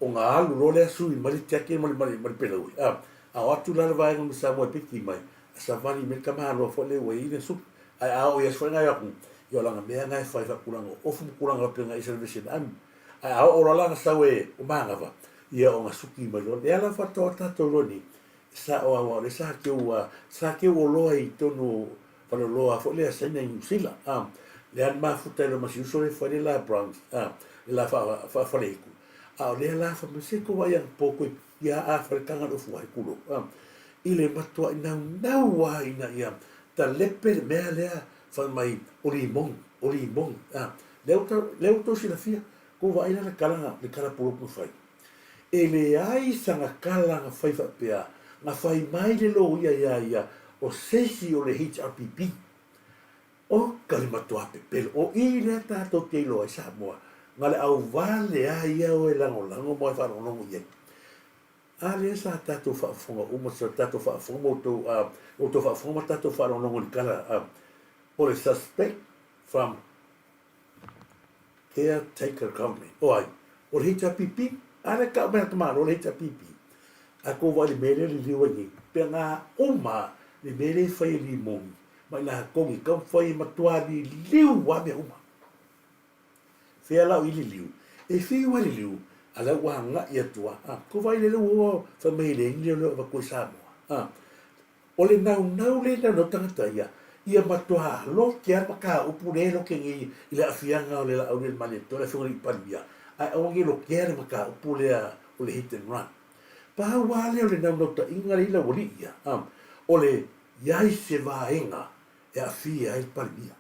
ona alu loa lea sui mai le tiaki ma le ma le pelaue. A, a o atu la le vaega ma Samoa e piki mai, a savali mai le tamaloa foi lea ua i ai le suki. Ae a oo i aso foi na e o atu, ia o lana mea na e fai faatulaga o ofu ma tulaga faapena i Salvation Army. Ae a oo loa la na sau e o manava, ia ona suki mai loa. Lea la faatoa tatou iloa nei, Sao aua o lea sa keu a, sa keu oloa i totonu o faleoloa foi lea a Saina i Niu Sila a. Lea na mafuta ai loa ma si uso lea e fai le la Browns a, le la faa-faleiku. A o lea la fai mai, se tou vaai anapo koe ia a faletaga le ofu ai kulou a. I le matuai naunau lava ina ia talepe le mea lea fai mai o limoni, o limoni a. Lea ua lea ua tou silafia, tou vaai la le tala le tala poloku na fai. E leai sana tala na fai faapea, na fai mai le loia iā ia o se isi o le HRPP. Oka le matuā pepelo, o i lea tatou te iloa ai Samoa, na le auvale a ia o e lagolago ma e faalogologo i ai. A lea sa tatou faafofoga uma, sa tatou faafofoga ma outou, outou faafofoga ma tatou faalogologo i le tala a, o le suspect from Caretaker Government. O ai? O le HRPP. A lea tau mai atu Malo le HRPP. A kou vaai le mea lea liliu ai nei, pe nga uma le mea lea e fai e Limoni ma i latou nei, taumafai e matua liliu lava mea uma. Fea la o i liliu? E fiu lava liliu, a lea ua agai atu lava. A kou vaai lea ua fai mai e leai ni leoleo e avatu ai Samoa. A O le naunau lea e naunau tagata ia, ia matua lote lava le mataupu lea e lote nei i le aafiaga o le laau lea i le Malietoa, le Afioga i le Palemia, ae aua ne i lotea le mataupu lea o le hit and run. Pau lava lea o le naunautaiga lea i laualii ia, o le i ai se vaega e aafia ai le Palemia.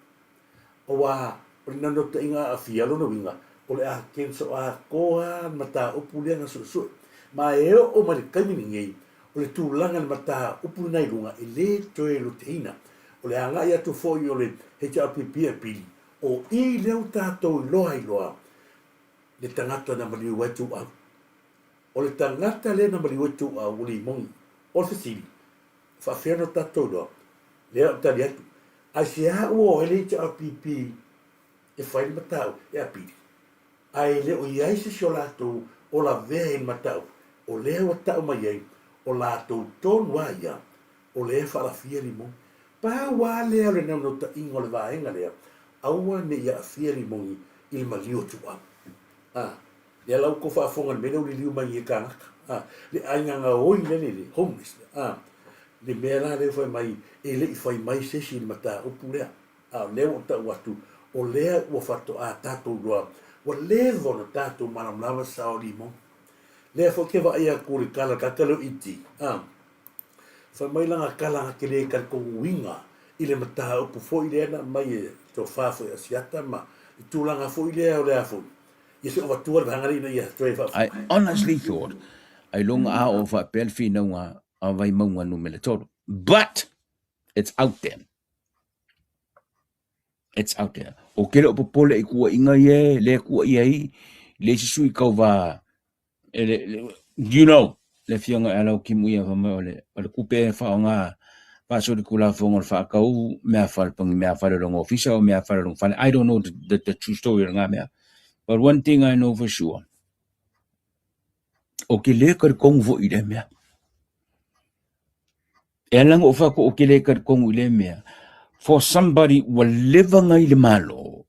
Aua o le naunautaiga aafia, lona uiga, o le a cancel atoa le mataupu lea na suesue. Ma e oo mai le taimi lenei, o le tulaga i le mataupu lena i luga e le toe loteina. O le agai atu foi o le HRPP e pili, o i lea ua tatou iloa ai loa le tagata na maliu ai Tuuau. O le tagata lea na maliu ai Tuuau o Limoni. O le fesili, e faafefea ona tatou iloa? Lea ou tali atu, aisea ua o ai le HRPP e fai le mataupu e apili? Ae le o i ai se isi o latou o lavea i le mataupu, o lea ua tau mai ai, o latou tonu lava ia, o lea e faalafia Limoni. Pau lava lea o le naunautaiga o le vaega lea, aua ne i aafia Limoni i le maliu o Tuuau. A, lea la ua tou faafofoga i le mea lea ua liliu mai nei e kānaka. A, le aiga gaoi lea le homeless lea. A, le mea la lea ua fai mai, e le i fai mai se isi i le mataupu lea. A o lea ua ou tau atu, o lea ua faatoa tatou iloa, ua leva ona tatou malamalama sao limoni. Lea foi ke vaai atu i le kala tagata lea o ET, a, fai mai lana kala na te le talitonuina i le mataupu foi lea na aumai e tofa foi Asiata ma le tulaga foi lea o le a foi, ia se i avatua le vaega lea ina ia toe I honestly thought ailoga a oo faapea le finauga a Vaimauga numera 3. But it's out there. It's out there. O ke le o popole i kuaiga ia e le kuaia ai le isi sui tauva e le, le, you know, le afioga ia Laukimu ia fai mai o le, o le kupe e faaaoga faasolitulafono o le faatau mea fale mea fale o lona ofisa o mea fale o lona fale. I don't know the true story o lena mea. But one thing I know for sure, o ke le talitonu foi i lea mea. E ala ona ou fai atu ou te le talitonu i lea mea, for somebody ua leva ona i le Malo,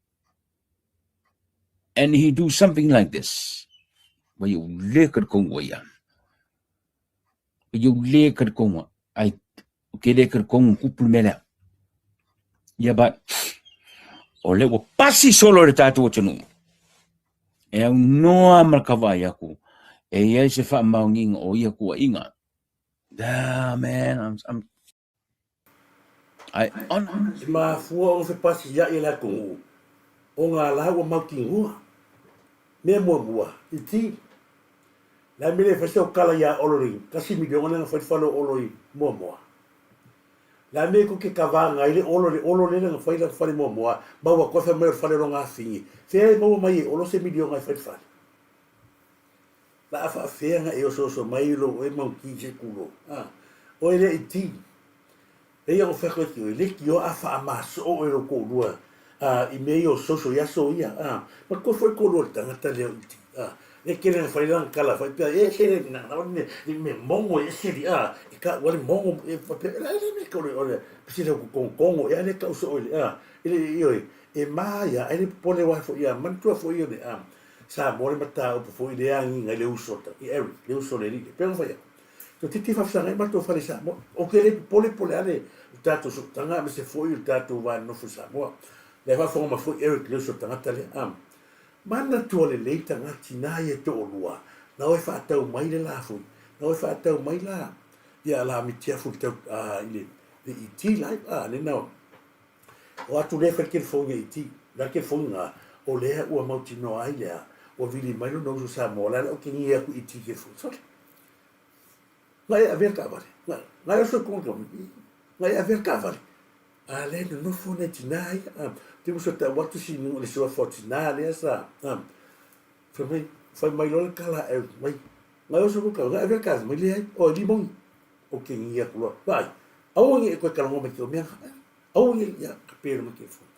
and he do something like this, ua iu le talitonu ai ia. Ua iu le talitonu ai, ou te le talitonu tupu le mea lea. Ia but, o lea ua pasi solo i le tatou atunuu, e aunoa ma le kavaai atu, e i ai se faamaoniga o ia tuuaiga. Ah, man, I'm, I'm, I honestly... E mafua ona fepasia'i e le atunuu o ngā la ua mautinoa. Mea muamua, iti. Le a mea le fai sau tala iā Olo i $1 miliona lea na fai le fale o Olo i Moamoa? Le a mea tou te kavaga ai le Olo, le Olo lea na fai lana fale i Moamoa, maua atu ai fai mai o le fale o lona afine. Fea e maua mai e Olo se miliona e fai le fale? La a faafefea na e osooso mai lou oe mauti se tulo a oe lea iti leia o fai atu e le tio a faamasoo oe lou toalua a i mea ia o social i aso ia a matua foi toalua le tagata lea o iti a le tele na fai lana tala fai pea e se le na na ne me mongo e se li a e ka ua le mongo e faapea la le me ko le o le pese le ko kongo e ale ka uso oe le a e le ioe e maia ai le popole wa foi ia manatua foi o le a Samoa le mataupu foi lea agiga i le uso i Eric, le uso le alii. E pei ona fai atu, toeitiiti faafesagai matou fale i Samoa. Ou te le popole po o le a le tatou sootaga aemaise foi o le tatou va nonofo i Samoa. Lea e faafofoga mai foi Eric le uso tagata lea. A manatua lelei tagata tina ia e toalua, na o e faatau mai le lafui, na o e faatau mai la ia la mitiafu i le tau i le ET live a le na O atu lea fai le telefoni a ET. O le a le telefoni lena? O lea ua mautinoa ai lea, ua vili mai lona uso Samoa, o le a le otegia atu ET i telefoni. Sole! Na e avea le taavale. Na, na e oso i totonu o le kamupani. Na e avea le taavale. A lea e nonofo nai tinā ia. A, te uso tau atu si le suafa o tinā lea sa. A, fai mai, fai mai loa le tala a Eric, mai, na e oso i totonu, na e avea le taavale mai, leai, o e limoni. Otegia atu loa. Vaai, aua ne i e toe talanoa mai te mea. Aua ne i, ia, ka pē ma telefoni.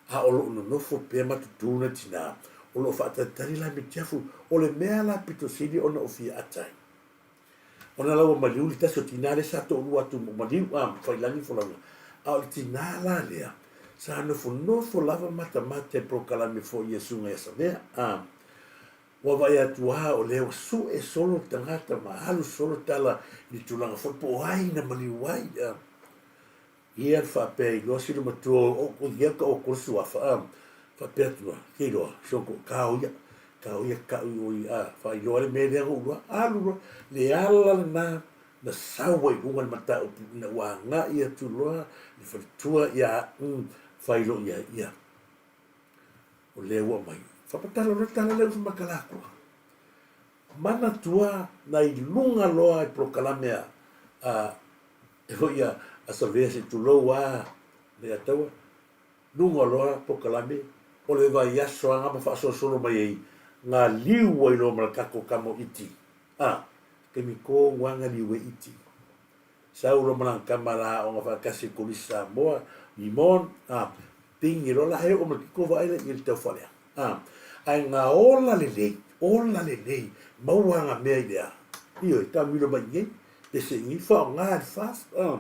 A o lo o nonofo pea ma tutū nai tinā, o lo o faatalitali la metiafu, o le mea la pito sili ona o fia ata ai. Ona la ua maliu le tasi o tinā lea sa toalua atu ma maliu, a, Faiilagi folauga. A o le tinā la lea, sa nofonofo lava matamata i polokalame foi ia Susuga ia Savea, a, ua vaai atu lava o lea ua sue solo le tagata ma alu solo tala i le tulaga foi po o ai na maliu ai, a. Ia na faapea iloa si matua o o ia ka o ko suafa a faapea atu loa ke iloa so ko kao ia kao ia kau i oi a faailoa le mea lea na ou iloa alu loa le ala lena na sau ai i luga le mataupu ina ua agai atu loa le faletua ia mm fai loa ia ia o lea ua aumai faapatala loa le tala lea ua fai mai kalatua. Manatua na i luga loa i polokalame a a e foi a a Savea se i tulou a Leiataua, luga loa polokalame o le vaiaso aga ma faasolosolo mai ai galiu ai loa ma le kako kamo iti. A, taimi tonu a galiu ai iti. Sau loa ma lana tama la aoga faatasi i le Kolisi Samoa, Limon, a, pigi loa la he oo ma le pito vaai la i le taufalea. A, ae na ola lelei, ola lelei, maua ana mea i le a? Ioe, taamilo mai i nei, pese i nei, faaaoga le fast, a.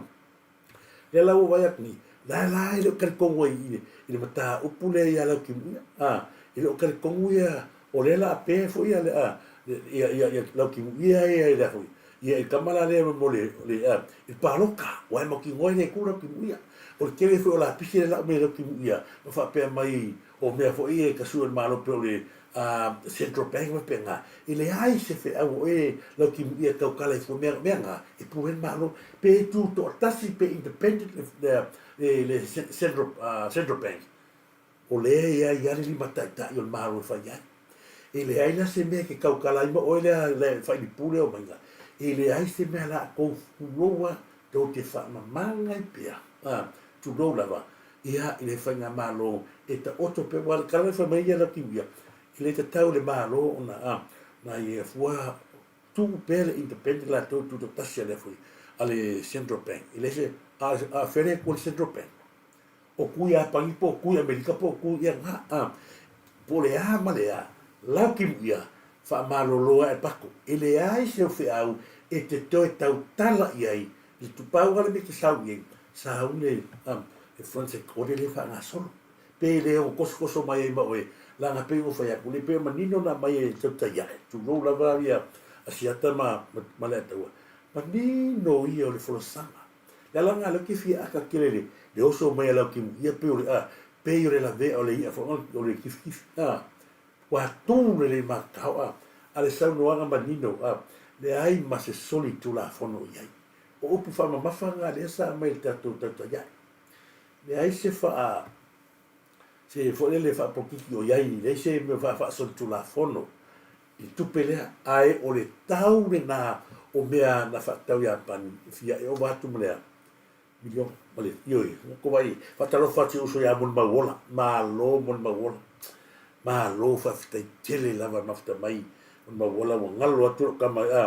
Lea la ua vaai atu nei, la la e le o talitonu ai i le, i le mataupu lea ia Laukimuia, a, e le o talitonu ia, o lea la a pe foi ia le, a, ia, ia, ia Laukimuia ia i le a foi, ia i le tama la lea mo le, le, a, i le paloka, ua e mautinoa e le tu Laukimuia. O le tele foi o lapisi lea lau mai e Laukimuia, ma faapea mai, o mea foi ia e tasui e le Malo pei o le Central Bank ma faapena, e leai se feau o e Laukimuia e tautala ai fua mea, mea na, e pule ai le Malo. Pe tutoatasi pe independent le, le, le Central, Central Bank, o lea e i ai lava le limataitai o le Malo e fai ai. E leai la se mea e te tautala ai ma oe lea le failipu lea o maiga, e leai se mea la tou tulou a, tou te faamamaga ai pea, tulou lava, Ia, i le faigamalo e taoto pea, aua o le tala lea fai mai ia Laukiuia, e le tatau i le Malo ona, a, na ia fua tuu pea le independent latou tutoatasi a le foi, a le Central Bank. E le se, a, a fele ku le Central Bank. O ku Iapani po o ku i Amerika po o ku ia nga, a, po o le a ma le a, Laukiuia, faamalolo ae pako. E leai se feau e te toe tautala i ai I tupau a le mea ke sau i ai, sa au le e front e kore le faagasolo. Pe le ono kosokoso mai ai ma oe, leaga pei ua fai atu, le pei o manino na aumai e tautai ae, tulou lava ia Asiata ma ma Leataua, manino ia o le folasaga. Le ala lena lea ou te fia aka tele le le oso mai a Laukimuia pei o le a pei o le lavea o le i'a foi o le kifikifi a ua tu lelei matao a a le saunoaga manino a leai ma se soli tulafono i ai. O upu faamamafa na lea sa aumai i le tatou tautaia'i. Leai se faa, se foi lele faapolokiki o i ai, leai se mea faasolitulafono i le tupe lea, ae o le tau lena o mea na faatatau Iapani e fia e ova atu ma le a? Miliona, ma le, ioe, ko vai, faatalofa atu i uso ia Molimauola, malo Molimauola, malo faafetai tele lava mafuta mai Molimauola ua galo atu lou tama a,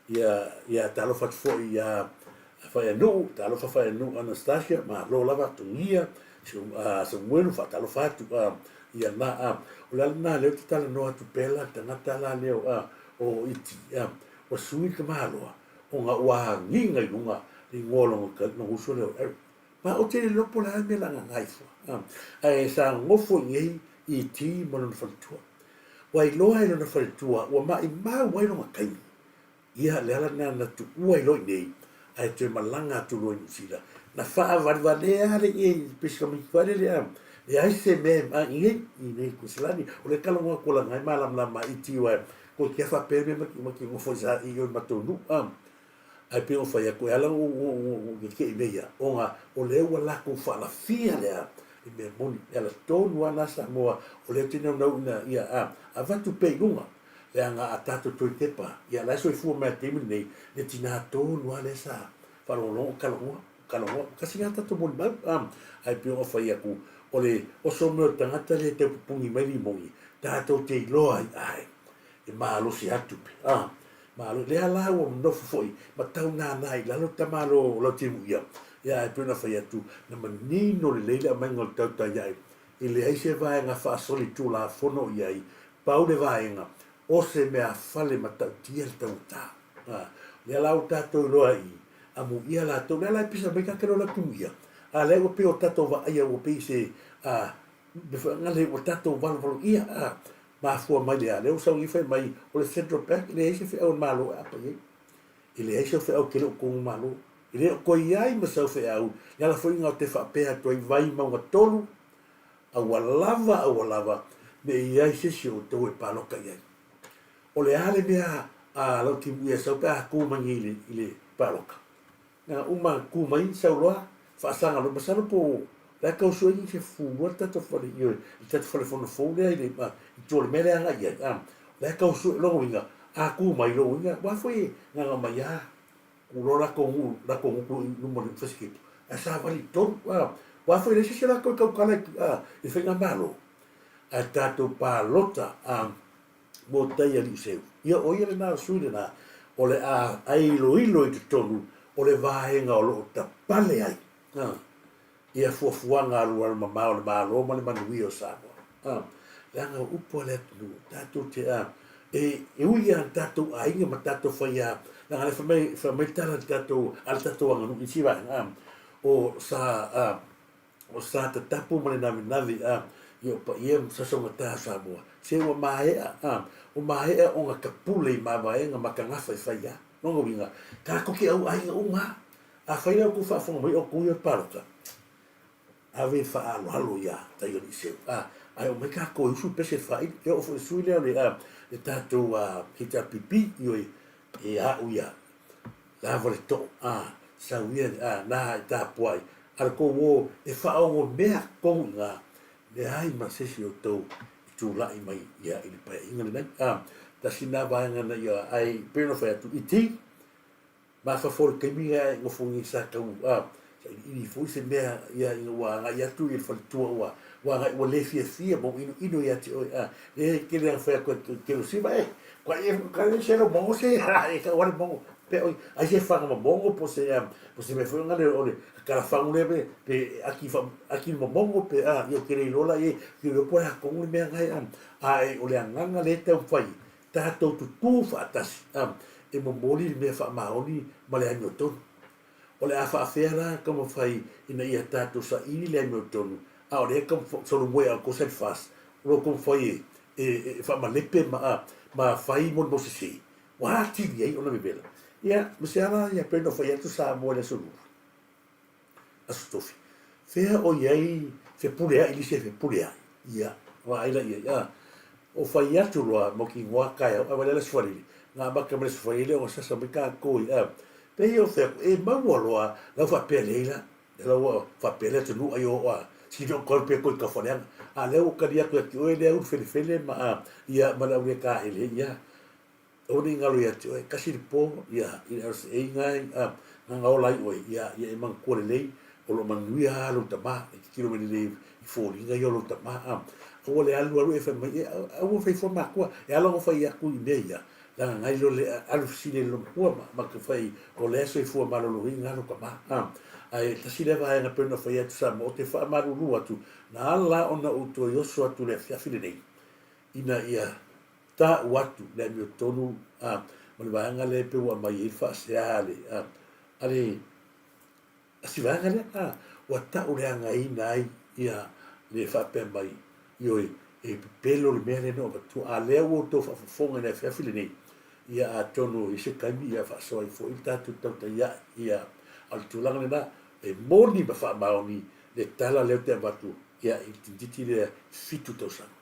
ia, ia talofa atu foi ia Faianuu, talofa Faianuu Anastasia, malo lava Togia, Samuelu, faatalofa atu a, ia na a, o le ala lena lea ou te talanoa atu pea la tagata la lea o, o Iti, a, ua sui le tamaloa, ona ua agiga i luga le igoa o lona uso lea o Eric. Ma ou te le iloa po o le a le mea o le a gaga ifo. Ae sa nofo i inei i Iti ma lona faletua. Ua iloa e lona faletua ua maimau ai lona taimi. Ia, le ala lena na tuua ai loa i inei, ae toe malaga atu loa i Niu Sila. Na faavalevalea lea i Pesika lea, leai se mea e i inei, i inei i Kusilani. O le talanoa atu laga ai malamalama iti aua Ko te wha pere me ma ki ngofo sa i o matou nu a ai pe o fai atu e ala o o o ke ke i meia o nga o le ua lakou whaalafia lea i mea moni e ala tonu ana Samoa o lea te naunau ina ia a avatu pea i luga leaga a tatou toe tepa ia la e soifua mai a taimi lenei le tina tonu a lea sa faalogologo kalogoa kalogoa kasi lea tatou molimau a ai pe o fai atu o le oso mai o le tagata lea e tau pupuni mai limoni tatou te iloa ai ae e malosi atu pe a malo lea la ua nofo foi ma tau nānā i lalo tamalo o Lautimuia ia ae pei ona fai atu na manino lelei le aumaiga o le tautai ae e leai se vaega faasolitulafono i ai pau le vaega o se mea fale matautia le taugata a lea la ua tatou iloa i amuia latou lea la e pisa mai ka te lola Lautimuia a lea ua pei o tatou vaaia ua pei se a le ua tatou valovalo ʻia a mafua mai le a? Lea ua sau nei fai mai o le Central Bank e leai se feau a le Malo e aapa i ai. E leai sau feau tele o tonu Malo. E le o toe i ai ma sau feau, le ala foi lena ou te faapea atu ai Vaimauga 3, aua lava, aua lava ne i i ai se isi o outou e palota i ai. O le a le mea a Lautimuia e sau pe a tu mai nei i le palota? Na uma tu mai sau loa faasaga loa masalo po o la e tau sue ni se fua le tatou fale ioe le tatou fale fono fou lea i le i tua o le mea lea e agai i ai a la e tau sue lona uiga A kū mai lou uiga, ua foi e gaga mai a, ku loa lakou nuu, lakou gutu i luma o le fasiketi, ae savali i totonu, a. Ua foi leai se isi o lakou e tautala i, a, i le faigamalo. Ae tatou palota, a, mo tai a Liuseu. Ia o ia lena o le sui lena o le a ailoilo i totonu o le vaega o lo o tapale ai, a, ia fuafuaga alualumamao o le Malo ma le manuia o Samoa. A, leaga o upu a le atunuu, tatou te, a, e, e ui ia tatou aiga ma tatou faiā, leaga lea fai mai, fai mai le tala a le tatou, a le tatou aganuu i isi vaega, a, o sa, a, o sa tatapu ma le navenavi, a, ia o paia ma sasogata o Samoa, se ua maea, a, ua maea ona tapule i mavaega ma tagafa i faiā. Lona uiga, tatou te au aiga uma a. Afai la outou faafofoga mai outou ia palota, ave le faaaloalo ia Taialiiseu, a, ae omai tatou e usu le pese i le faaili. E oo foi i le sui lea o le, a, le tatou a, HRPP, ioe, e a'u ia, lava le too, a, sau ia, a, na e tapuai, a le tou o e faaogomea tonu i ina, leai ma se isi o outou e tulai mai ia i le paeaiga lenei. A, tasi lena vaega na ia, ae pei ona fai atu, iti, Mafaufau i le taimi lea e nofo nei sa tau sailiili foi se mea ia ina ua agai atu i le faletua ua ua agai ua le fiafia ma ua inoino ia te oe a le tele ana fai atu e Kelosiva e kua e ka le se lo mongo se e ka wale mongo pe oi ai se fanga ma mongo po se po se mea foi ona le o le kalafagu le pe pe aki fa aki ma mongo pe a io kele ilola e ke lo po la kongu le mea ngai a e o le agaga le taumafai Tatou tutū faatasi, a, e momoli le mea faamaoni ma le amiotonu. O le a faafea la taumafai ina ia tatou saili le amiotonu, a o lea e solomua ia outou Selfas, o lo o taumafai e, e, e faamalepe ma, a, ma fai molimau sese, ua atili ai ona vevela. Ia, ma se ala ia pei ona fai atu Samoa i le Aso Lulu. Aso Tofi. Fea o i ai fepuleai lisi e fepuleai. Ia, vaai la i ai. A, o fai atu loa mo ki ngoa kaeao, a wale la sufalili. Ngā maka ma le sufalili o sasa mai ka koi. A, pe i o fea, e maua loa, lau whapea leila, lau whapea le atu ai o a, si no kau pe koi ka whaleanga. A leo o kali atu ati oe lea uru fele fele ma a, ia ma le au le ka hele, ia. Aua ne i galo ia te oe, kasi le po, ia, i le LCA ngai, a, nga ola ai oe, ia, ia e manatua lelei, o lo o manuia lava lou tama, e titilo mai lelei i foliga ia o lou tama, a, aua le alu alu e fai mai, e, aua fai fua matua, e ala ona fai atu i mea ia, leaga ngai loa le alu fesili ai i lona matua, ma, ma te fai, o lea soifua maloloina lou tama, a, ae tasi lea vaega pei ona fai atu Samoa, ou te faamalulu atu, na ala ona ou toe oso atu i le afiafi lenei, ina ia Ta'u atu le amiotonu a ma le vaega lea e pei ua aumai ai le faasea a le a le a si vaega lea a ua ta'u leagaina ai ia le faapea mai, ioe, e pepelo le mea lea na ou avatua, a lea ua outou faafofoga i le afiafi lenei, ia atonu i se taimi ia faasoa ai foi le tatou tautaia'i ia a o le tulaga lena e moni ma faamaoni le tala lea ou te avatu ia i le tamaitiiti lea 7 tausaga.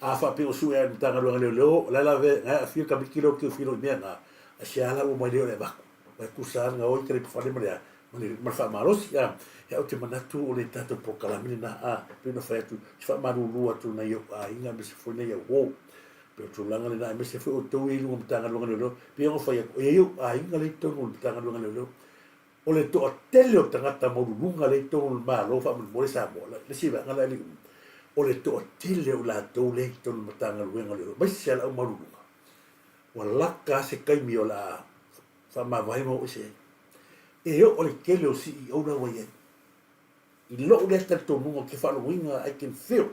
A faapea o sue a le Matagaluega Leoleo, o le ala ve ngae afio kamiki leo keu filo i mea nga, a se ala ua mai leo le avaku. Mai kusa nga oi kare pafale ma le a, ma le, ma le faamalosi, a, he au te manatu o le tatou polokalame lena, a, pei ona fai atu, se faamalulu atu nai ou aiga aemaise foi nai au uo. Pei o tulaga lena, aemaise foi outou ia i luga o Matagaluega Leoleo, pei ona fai atu, e i ai ou aiga lea i totonu o le Matagaluega Leoleo, O le toatele o tagata maualuluga lea i totonu o le Malo faamolemole Samoa, le isi vaega lea alii uma, o le toatele o i latou lea i totonu o le Matagaluega o Leoleo, aemaise lava le au maualuluga, ua laka lava se taimi o le a faamavae ma oo ese ai. E oo le tele o CEO la ua i ai. I lou lea talitonuga ou te faalogoina, I can feel,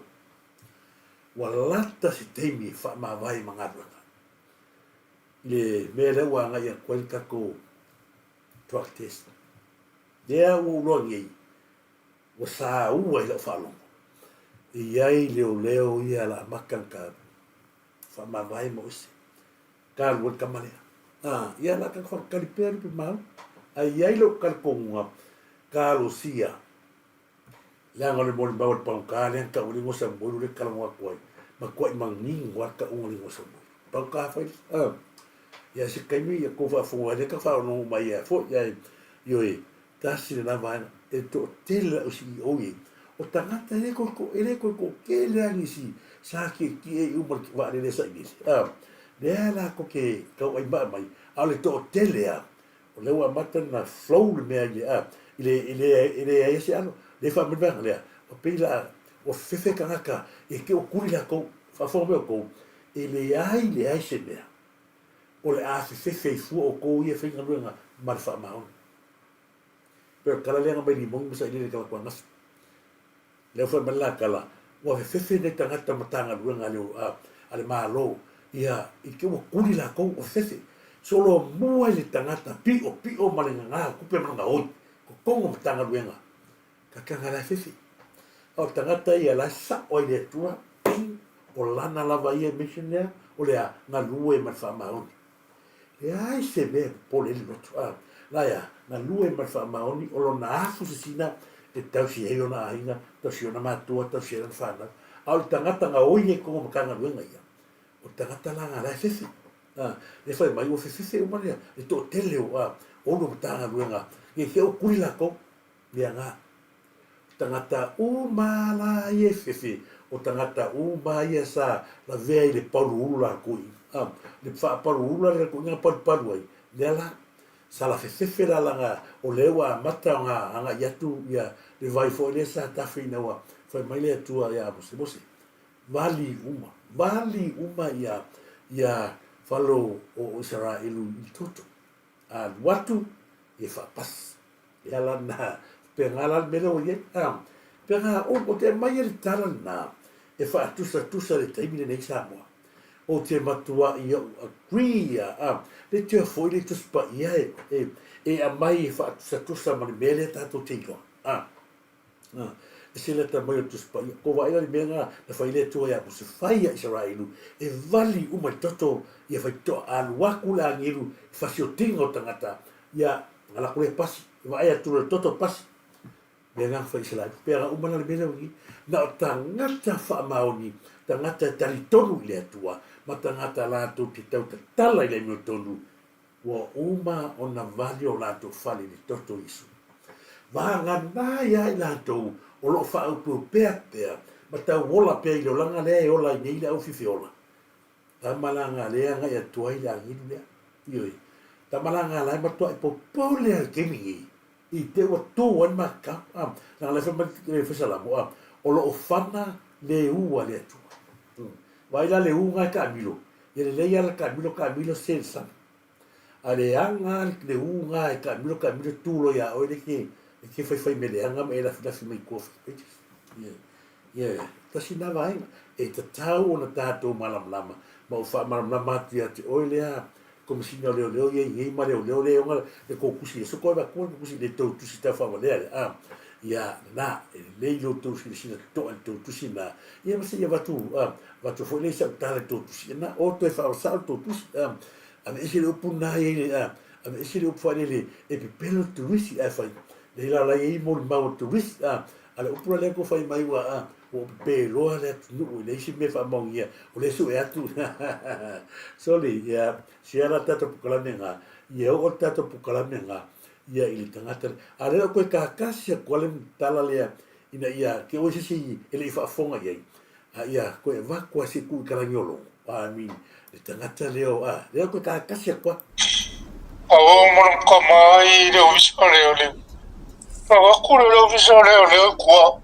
ua lata se taimi e faamavae ma galuega. I le mea lea ua agai atu ai le tatou drug test. Lea ua ou iloa nei, ua saua i lau faalogo, e i ai leoleo ia o le a amata ona ta faamavae ma oe se ta alu ai le tama lea. A, ia o le a tatou faatali pea lupe mau. Ae i ai lou talitonuga, talosia, leaga o le molimau a le pagota lea na tau ai le igoa Samoelu lea e talanoa atu ai, matuai manino lava le tauga o le igoa Samoelu. Pagota fai, a, ia se taimi ia tou faafofoga ai lea ta faalogo mai ai foi, ae ioe, tasi lena vaega, e toatele lau CEO i ai, o tagata e le toe, e le toe toatele lava nisi sa tietie i uma le vaalele e sailele. A, Lea la ko ke tauai maʻa mai, a o le toʻatele a, o lea ua amata ona flow le mea i le, a, i le, i le, e leai a se alo. Lea e faamai le vaega lea, ua pei la ua fefefe tagata e te ua kuli latou, faafofoga mai outou, e leai leai se mea o le a fefefe ai fua outou ia e faigaluega ma le faamaoni. Pei o le tala lea na mai Limoni ma Sailele i le Talaatuagafi. Lea ua fai mai le la tala, ua fefefe nai tagata Matagaluega a le Malo ia i te ua kuli latou, ua fefefe. Solomua i le tagata piʻopiʻo ma le gagā o tupe ma le gaoi, totonu o Matagaluega, tagata la e fefe. A o le tagata ia la e sao ai le Atua, ping, o lana lava ia mission lea, o le a? Galue ma le faamaoni. Leai se mea e popole ai le loto. A, la e a? Galue ma le faamaoni o lona afu sisina e tausi ai ona aiga, tausi ona matua, tausi ai lana fanau. A o le tagata gaoi ai totonu o Matagaluega ia, o le tagata la na la e fefe. A, le fai mai ua fefefe uma le, le toatele o, a, o Ulu o Matagaluega, i te o kuli latou, mea na. Tagata uma la ia e fefe, o tagata uma ia sa lavea i le paluulu latou i, a, le faapaluulu la lea latou na palupalu ai, lea la, sa la fefefe la laga o lea ua amata ona agai atu ia le vai foi lea sa tafe ina ua fai mai le Atua ia Mose, Mose, vali uma, vali uma ia, ia falo o Isaraelu i toto. Alu atu, ia faapasi. Ia la na, pega la le mea lea ua i ai. A, pega, o, o te aumai le tala lena e faatusatusa le taimi lenei i Samoa. Ou te matuai ou agree ia, a, le tea foi le Tusi Paia e, e, e aumai e faatusatusa ma le mea lea tatou te iloa. A, a, e se lata mai o le Tusi Paia. Ko vaai la le mea na, na fai le Atua ia Mose, fai ia Isaraelu e vali uma i toto ia faitotoa, alu atu le agelu i fasiotiga o tagata, ia, Na lako lea pasi, e vaai atu loa i le toto pasi. Mea na fai Isaraelu, pea na uma la le mea lea ua i ai. Na o tagata faamaoni, tagata e talitonu i le Atua, ma tagata latou te tautatala i le amiotonu, ua uma ona vali o latou fale i le toto o Iesu. Vagana ai lava i latou o lo o faaaupeupea pea ma tauola pea i le olaga lea e ola ai nei le aufifeola. Tama la nga lea agai atu ai le agilu lea. Ioe. Tama la nga la e matuai popole lava i le taimi nei i te ua tu ai le makau. A, leaga la e fai mai le Faisalamo, a, o lo o fana le u a le Atua. Vaai la le u nga e taamilo, ia lelei lava la taamilo taamilo se le sami. A leaga le u nga e taamilo taamilo tu loa ia oe le ke e ke faifai mea leaga ma e lafilafi mai tua pages. Ia, ia, tasi na vaega. E tatau ona tatou malamalama, ma ou faamalamalama atu ia te oe lea Komesina o Leoleo ia i nei ma Leoleo lea e ona le tou tusi e soko ai vatua le tusi le tou tusi taufaawalea lea a ia na e lelei lo tou silasila totoa i le tou tusi na ia ma se i avatu a avatu foi lea i sau tala i le tou tusi na o toe faasao le tou tusi a aveese le upu na ia i le a aveese le upu faalele e pepelo le turisi ae fai lea la la i ai molimau o le turisi a a le upu la lea tou fai mai ua a ua pepeloa le atunuu e leai se mea e faamaonia, o lea e sue atu. Soli, ia, sia la tatou polokalame nga, ia oo le tatou polokalame nga, ia i le tagata lea. A o lea ua toe kakasi atu lava le tala lea ina ia te oe se isi e le i faafofoga i ai, a ia toe avatu lava se i tuu i Kalagiologo, I mean, le tagata lea o, a, lea ua toe kakasi atu lava. A o mo le kama ai le ofisa o leoleo. Na aku le ofisa o leoleo i kua.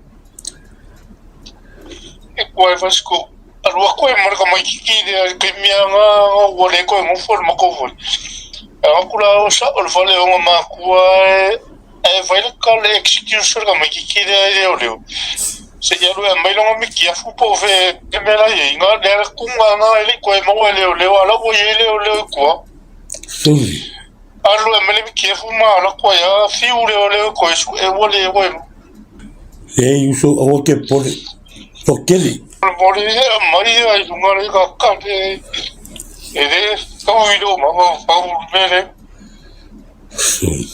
I kua e fasiku. Alu aku e ma le tamaititi lea i le taimi lava na ua le toe nofo i le matou fale. Aku la o sao le fale o ona matua ae fai le tala excuse a le tamaititi lea i leoleo se i alu e aumai lona mitiafu po o fea le mea la e i ai. Na o le tuga lena e le i toe maua e leoleo a o la ua i ai leoleo i tua. Sui. Alu e aumai le mitiafu ma alu atu ai lava fiu leoleo e toe sue ua le oe. Leai uso aua te popole. Toatele. Popole e aumai ia i luga le kakale e le tau i lou mafaufau le mea lea. Sui.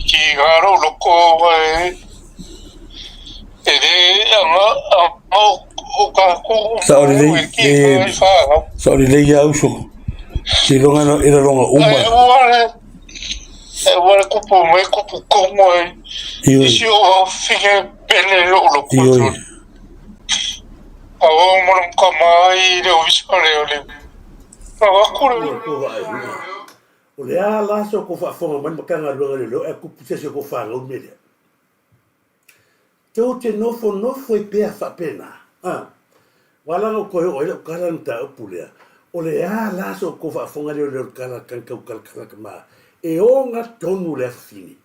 Ki ngā lou loko e e le aga aga o kākou Sao lelei, e, sao lelei ia uso. Seiloga e lalonga uma. E ua le e ua le kupu mai kupu kongo e. Isi o fike pele lou loko. Ioi. Aua mo le kama i le ofisa o leoleo. Avatu le. Ua tou vaai i O le a la se o kou faafofoga mai le Matagaluega o Leoleo ae tupu se isi o kou fanau le mea lea? Tou te nofonofo ai pea faapena, a. Ua ala ona ou toe oo ai lau tala i le mataupu lea, o le a la se o kou faafofoga leoleo i le tala a tagi tau talatala tama e ogatonu le afafine.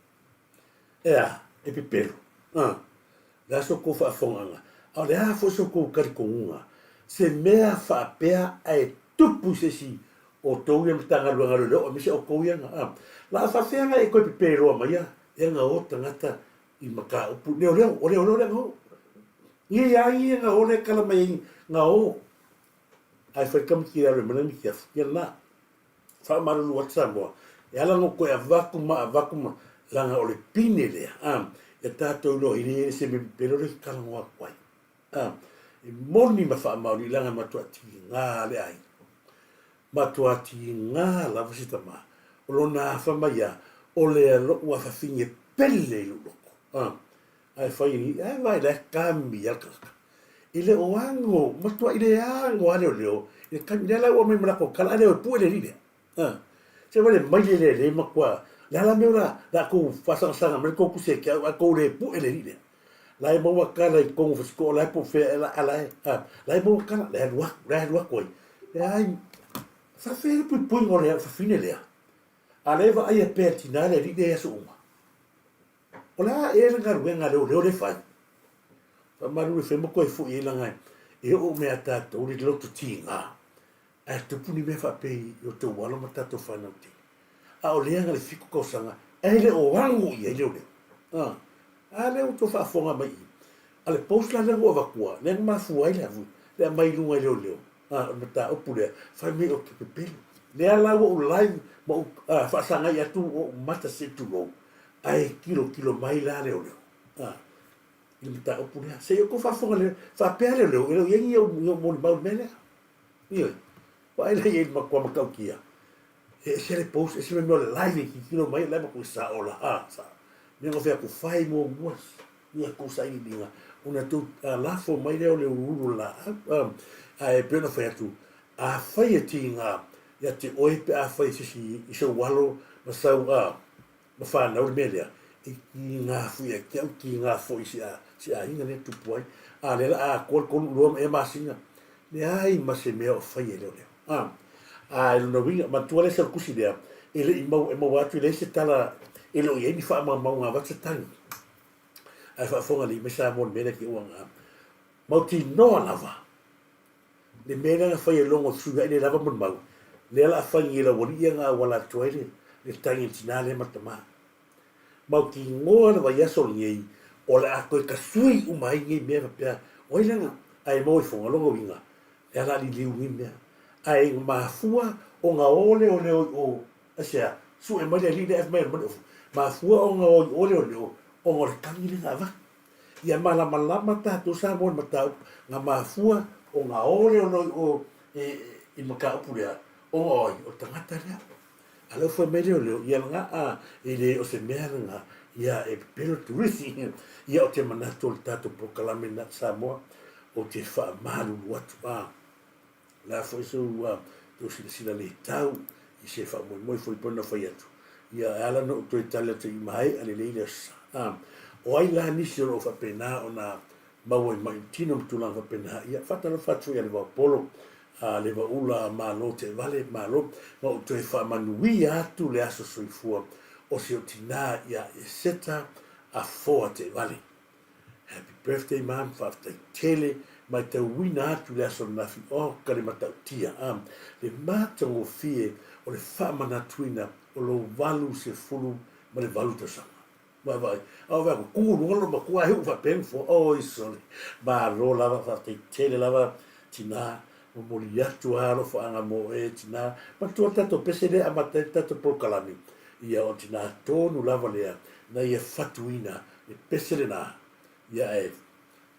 E a, e pepelo, a. O le a so tou faafofogaaga, a o le a foi so tou talitonuga, se mea faapea ae tupu i se isi o tou ia Matagaluega Leoleo aemaise outou ia na, a. La a faafefea na e toe pepeloa maia ea na o tagata i mataupu leoleo, o leoleo lea na o. Ia ia ia na o lea e tala mai ai na o. Ae fai tamaiti i lalo e mana ni kiafu. Ia lena. Faamalulu atu Samoa, e ala ona toe avatu ma avatu ma, leaga o le pine lea, a, ia tatou iloa i le se mea pepelo lea e talanoa atu ai. A, e moni ma faamaoni leaga e matua tiga le aiga. Matua tiga lava si tama. O lona afa mai a, o le lou afafine pele i lou loto. A, ae fai e ae vaai la e kami a le tagata. E le o ago, matuai le ago a leoleo i le kami. Lea la ua aumai ma latou tala, a leo e pue le alii lea. A, se vaai le maile lea lea e matua, le a la mea o la tou faasagasaga mai le tou tusi ia te au ae tou le pue le alii lea. La e maua tala i totonu o Fasitoouta la e po o fea ea la, a la e, a, la e maua tala, la e alu atu, la e alu atu ai. Leai, faafefea le puipuiga o le fafine lea? A lea e vaaia pea e le tina le alii lea i aso uma. O le a ea le galuega a leoleo lea e fai? Faamalu le fema koe foi ai laga e oo mai ia tatou le loto tiga ae tupu ni mea faapea i o tou alo ma tatou fanau tele. A o lea na le 7 tausaga ae le o ago i ai leoleo. A, a lea ua tou faafofoga mai i. A le post la lea na ou avatua, lea na mafua ai le avu, le aumai i luga i leoleo. A, o le mataupu lea, fai mai ou te pepelo. Lea la ua ou live ma ou faasagai atu ou mata se i tulou, ae tilotilo mai la leoleo a, i le mataupu lea. Se i outou faafofoga lelei, faapea leoleo, e le o i ai ni ou molimau i le mea lea. Ioe. Vaai la i ai i le matua matautia. E ese le post, ese le mea o le live e tilotilo mai, o la e matua sao la, a, sao. Mea na fai atu, fai muamua ia tou sailiiliga ona tou lafo mai lea o le uluulu o le laau. Ae pei ona fai atu, afai e tiga ia te oe pe afai e se isi i sou alo ma sau ma fanau le mea lea, e tiga foi ia te au, tiga foi i si aiga lea e tupu ai. A lea o le a atoa le 3 lua ma ea masina, leai ma se mea o faia e leoleo. A i lona uiga, manatua lea sau tusi lea, e le i maua, e maua atu e leai se tala, e le o i ai ni faamaumauga avatu se tagi. Ae faafofoga alii mai Samoa i le mea lea te uaga. Mautinoa lava le mea lea na fai e Logo fesuiai le lava molimau, lea la a fai nei e le aualii ia na auala atu ai le tagi a le tina lea ma le tama. Mautinoa le vaiaso lenei o le a toe tasui uma ai nei mea faapea, o ai lana ae maua i foga, lona uiga, lea la a liliu nei mea. Ae mafua ona o leoleo i o Aisea? Sue mai le alii lea ae fai mai alu mai le ofu. Mafua ona o i o leoleo ona o le tagi lea na avatu. Ia malamalama tatou Samoa i le mataupu na mafua ona o leoleo i o i le mataupu lea ona o ai? O le tagata lea. A lea ua fai mai leoleo, ia lena a, e le o se mea lena, ia e pepelo le turisi. Ia ou te manatu o le tatou polokalame lena Samoa, ou te faamalulu atu a. O le a foi sou tou silasila le tau i se faamoemoe foi pei ona fai atu, ia e ala ona ou toe tali atu i maea lelei le aso sa. O ai la nisi o lo o faapena ona maua i maʻi tino ma tulaga faapena, ia faatalofa atu foi ia Levaopolo, Levaula, malo teevale, malo, ma ou toe faamanuia atu le aso soifua o si ou tinā ia Eseta Afoa Teevale. Happy birthday mom, faafetai tele, matauina atu le aso ananafi, oh ka le matautia a, le matagofie o le faamanatuina o lou 88 tausaga. Vaavaai, a o vaai atu, tu luga lou matua ae uu faapea nofoa, oi sole, malo lava, faafetai tele lava tina, momoli atu lava alofaaga mo oe tina, manatua le tatou pese lea e amata ai le tatou polokalame, ia o tina tonu lava lea na ia fatuina Le pese lena, ia e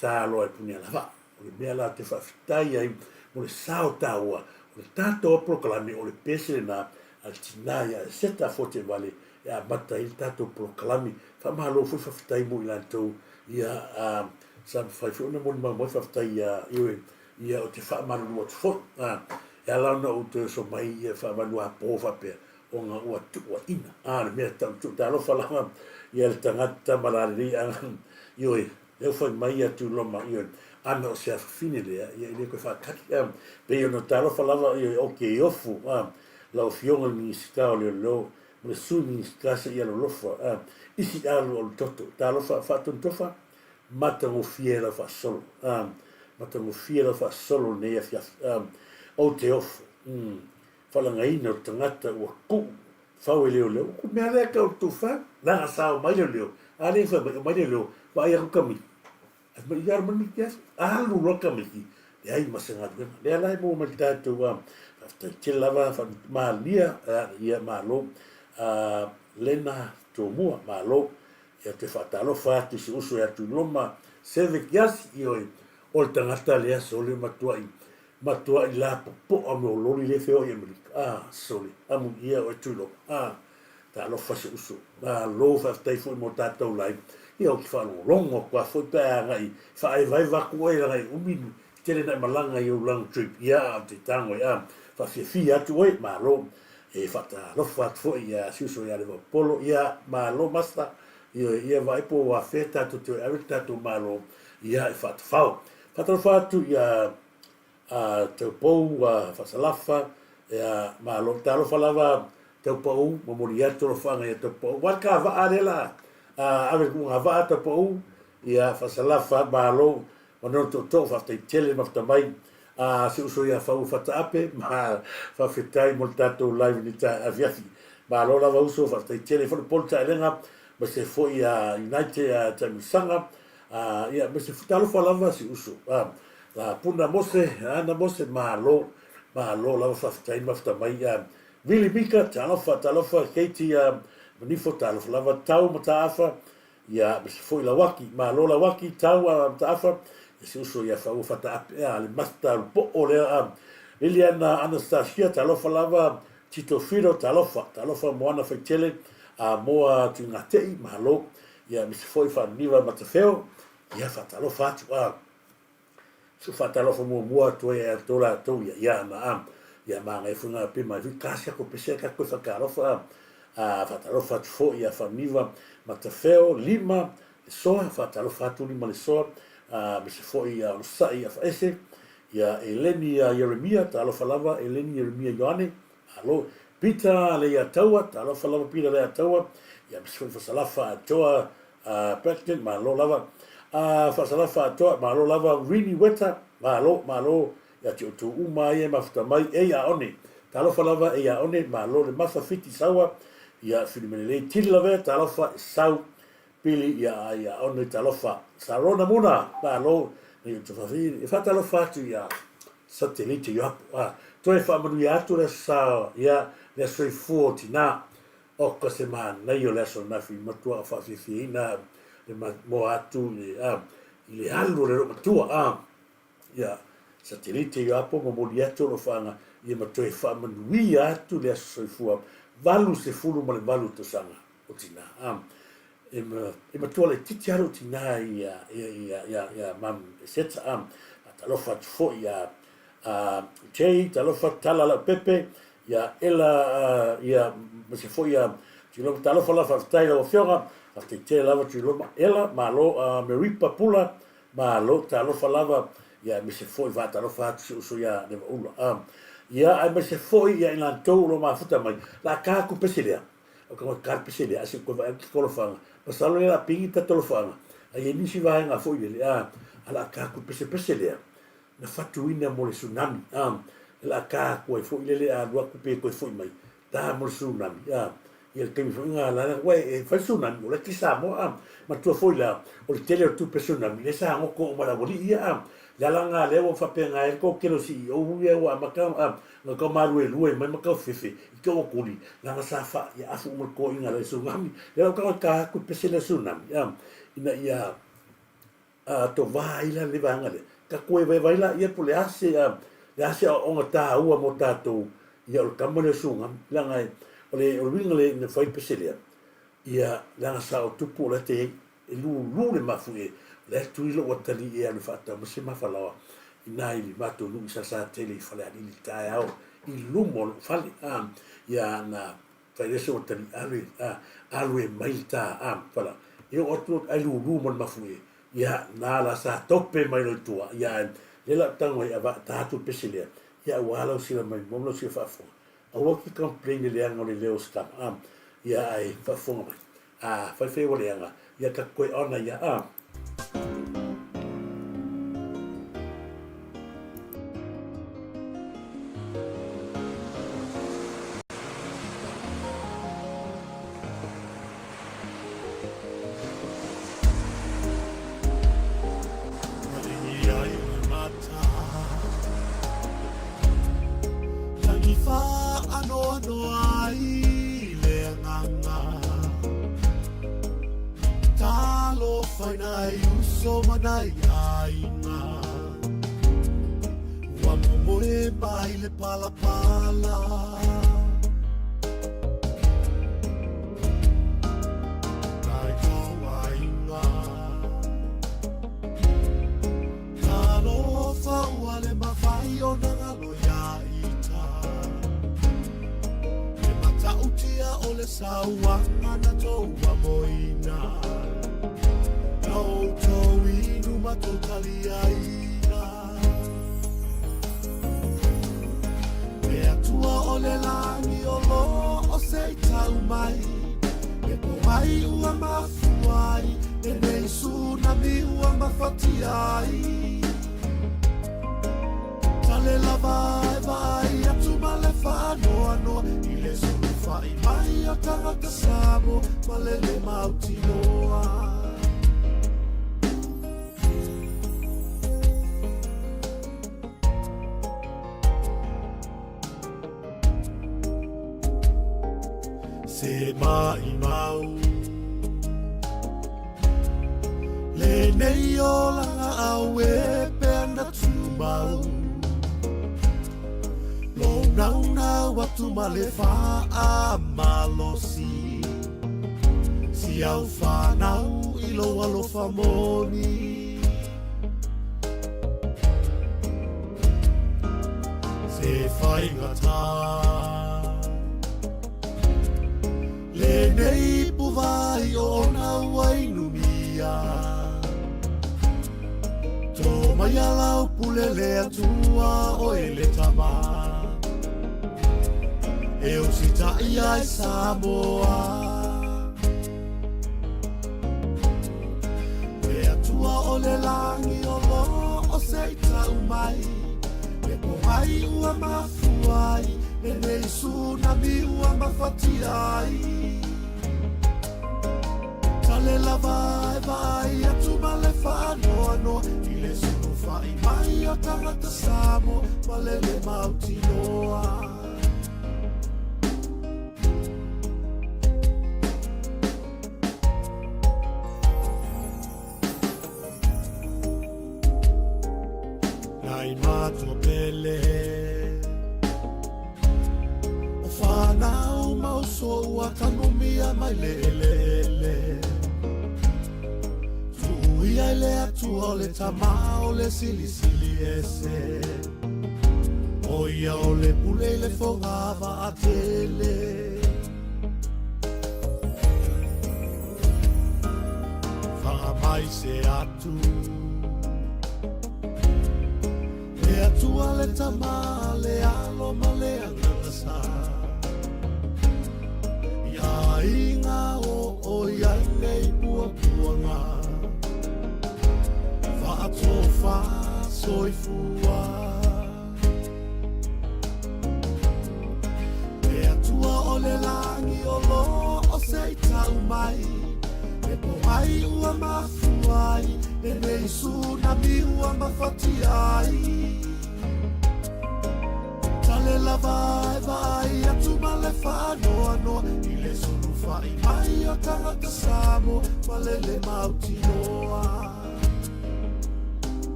tā loa e Punialavaa. O le mea la te faafetai ai mo le sao taua o le tatou polokalame o le pese lena a le tinā ia Eseta Fotivale e amata ai le tatou polokalame. Faamalo foi faafetai mo i latou ia a sa mafai foi ona molimau mai faafetai ia Ioe. Ia, ou te faamalulu atu foi, a, e ala ona ou toe oso mai ia faavaluapo faapea, ona ua tuuaina. A, le mea tau tuu talofa lava ia le tagata ma lalelei a, ioe, lea ua fai mai ia Tuiloma, ioe, ana o se afafine lea, ia e le toe faatali. A, pei ona talofa lava, ioe, o ke ofu, a, lau Afioga i le Minisita o Leoleo ma le Sui Minisita se i alolofa, a, isi alu o le toto, talofa faatonutofa, Matagofie lau faasolo ah Matagofie lau faasolo lenei afiafi ah Ou te ofo mm Falagaina o le tagata ua kuu fau e leoleo Ua ku mea lea kau tufa Leaga sao mai leoleo A lea fai mai omai leoleo Vaai aku kamiki Ai mai ia alu mai miki aso Alu loa kamiki Leai ma se galuega Lea la e maua mai le tatou ah Faafetai tele lava Malia ia malo ah Lena Tomua malo Ia te faatalofa atu i si uso ia Tuiloma Seve Kiasi, ioe, o le tagata lea sole matuai, matuai lapopoa me o loli lea feoai i Amerika. Ah, sole, amuia oe Tuiloma. Ah, talofa si uso. Malo faafetai foi mo tatou live. Ia ou te faalogologo atu lava foi pe a agai faaevaeva atu oe leaga e umi tele na e malaga i ou long trip. Ia, a ou te tago ai, ah, faafiafia atu oe, malo. E faatalofa atu foi ia si uso ia Levaopolo, ia malo Master, ioe, ia vaai po ua afea tatou toe ave le tatou malo, ia e faatafao. Faatalofa atu ia a Taupou a Faasalafa, ia malo. Talofa lava Taupou, momoli atu alofaaga ia Taupou. Ua ka vaa lea la, a ave le kuuga vaa Taupou, ia Faasalafa, malo. Manono tootoo faafetai tele mafuta mai a si uso ia Faua Fataape ma faafetai mo le tatou live ni ta afiafi. Malo lava uso faafetai tele foi le polu taelega ma se foi a United a Taimisaga a ia ma se talofa lava si uso a la Puna Mose ana Mose malo malo lava faafetai mafuta mai a Vili Mika talofa talofa Katie a Manifo talofa lava Tau Mataafa Ia ma se foi Lauaki, malo Lauaki, tau a Mataafa, ia se uso ia Faua Fataape, a le masta o le po'o lea a Liliana Anastasia, talofa lava, Tito Firo, talofa, talofa Moana Faitele, a Moa Tuigatei, malo, ia ma se foi Faaniniva Matafeo, ia faatalofa atu a. Su faatalofa muamua atu ai a to latou ia ia ana a ia magai foi nga pe mai foi kasi ako pese ka koe whakaalofa a a faatalofa atu foi ia Faniva Matafeo Lima le soa faatalofa atu Lima le soa a me se foi ia Onosai ia Faese ia Eleni ia Ieremia talofa lava Eleni Ieremia Ioane alo Peter le ia taua talofa lava Peter le ia taua ia me se foi Fasalafa atoa A President, malo lava. A Faasalafa atoa, malo lava. Rini Weta, malo, malo ia te outou uma ia e mafuta mai. Ei a one, talofa lava ei a one, malo le mafa fiti saua, ia Filimelelei tili lavea, talofa e sau, pili ia a ia one, talofa. Sarona Muna, malo, nei outou faafetai. E faatalofa atu ia Satelite Ioapo. A, toe faamanuia atu le aso sa, ia, le aso soifua o tina. Oka se manaia o le aso ananafi i matua faafiafiaina le moa atu i le a i le alu o le loomatua a ia satelite ia apo momoli atu alofaaga ia ma toe faamanuia atu le aso soifua 88 tausaga o tina a e ma e matua laitiiti lava lou tina ia ia ia ia ia mam Eseta a talofa atu foi ia a Jay talofa tala lau pepe ia Ela ia ma se foi ia Tuiloma talofa la faafetai lau afioga faafetai tele lava Tuiloma Ela malo a Meripa Pula malo talofa lava ia aemaise foi faatalofa atu si uso ia Levaula a ia aemaise foi ia i latou o lo mafuta mai la ka ku pese lea o ka ka pese lea ase ko va ki kolofaga masalo ia pingi ta tolofaga ai nisi vaega foi lele a ala ka ku pese pese lea na fatuina mo le tsunami, a, e la ka aku ai foi lele a alu aku pe koe foi mai, ta mo le tsunami, a, ia le taimi foi nga la, ua e fai tsunami, o la ki Samoa, a, matua foi la, o le tele o tupe tsunami, le sa ngoko o mala wali ia, a, le ala nga lea ua faapea e ko kelo si o ia ua amaka, a, nga ka malu e lua mai ma ka fefe, i ka okuli, la nga sa fa, ia afu mo ko inga le tsunami, le au ka ka aku pese le tsunami, a, ina ia, a to vai la le vaega lea, ka koe vaivai la ia po le a se a le a se aoaoga taua mo tatou ia o le kama lea o Sugami leaga e o le o le uiga le na fai pese lea ia leaga sa o tupu o la te e lulu le mafuie o lea tui lou atalii e alu e faatau mai se mafalaoa. ina i le matou nuu i Salesatele i Falealili i le taeao i luma o lou fale, a, ia na fai lea se ua taliave, a, alu e mai le ta, a, fala, e oo atu ai lulu ma le mafuie, ia, na la sa tope mai loa i tua, ia, ae lea la ou tago ai ava ta atu le pese lea, ia aua lau sila mai mua ma lau sila faafofoga. Aua ke complain i le leaga o le leo o se tama, a, ia, ae faafofoga mai. A, fai fai ua leaga, ia ta koe ona ia, a.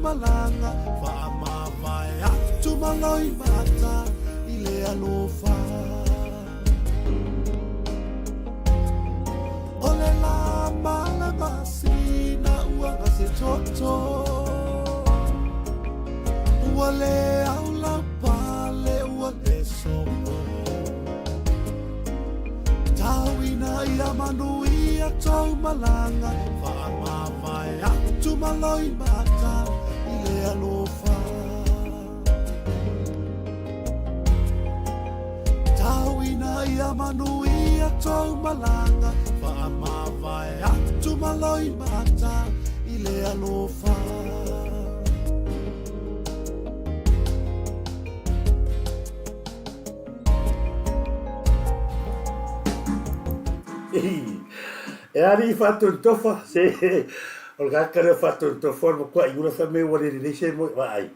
malaga Faamavae atu ma loimata i le alofa O le la ma le masina ua gase toto Ua le au lau pale ua le sopo Tauina ia manuia tou malaga Faamavae atu ma loimata i le alofa Tauina ia manuia tou malaga Faamavae atu ma loimata i le alofa E alii faatonutofa se o le tagata lea faatonutofa o le matua i ula fai mai ua le lelei se moe vaai.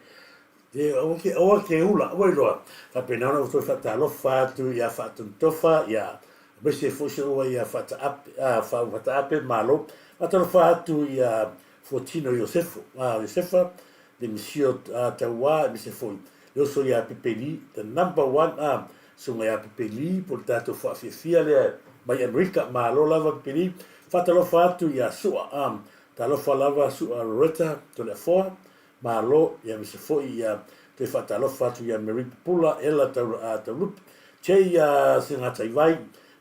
E aua ke aua ke ula aua iloa faapena ona ou toe faatalofa atu ia faatonutofa ia aemaise foi se ua ia faataape a faataape malo. Faatalofa atu ia Fuatino Iosefo a Iosefa le misio tauā aemaise foi le oso ia Pepeli the number one a susuga ia Pepeli po o le tatou faafiafia lea mai Amerika. Malo lava Pepeli. Faatalofa atu ia Sua a talofa lava Sua Loretta Toleafoa. Malo ia aemaise foi ia toe faatalofa atu ia Mary Pupula Ella Taulupe Jay ia Segataivae.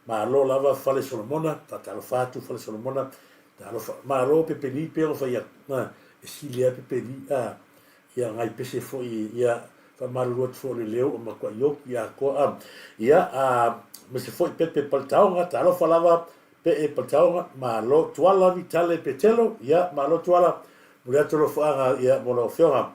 Malo lava Fale Solomona. Faatalofa atu Fale Solomona. Talofa, malo Pepeli pei ona fai atu, a, e sili lava Pepeli, a, ia nai pese foi, ia, faamalulu atu foi o le leo ua matuai oti atoa, a, ia, a, aemaise foi Pepe Paletaoga, talofa lava Pee Paletaoga, malo Tuala Vitale Petelo, ia, malo Tuala, momoli atu alofaga, ia, mo lau afioga.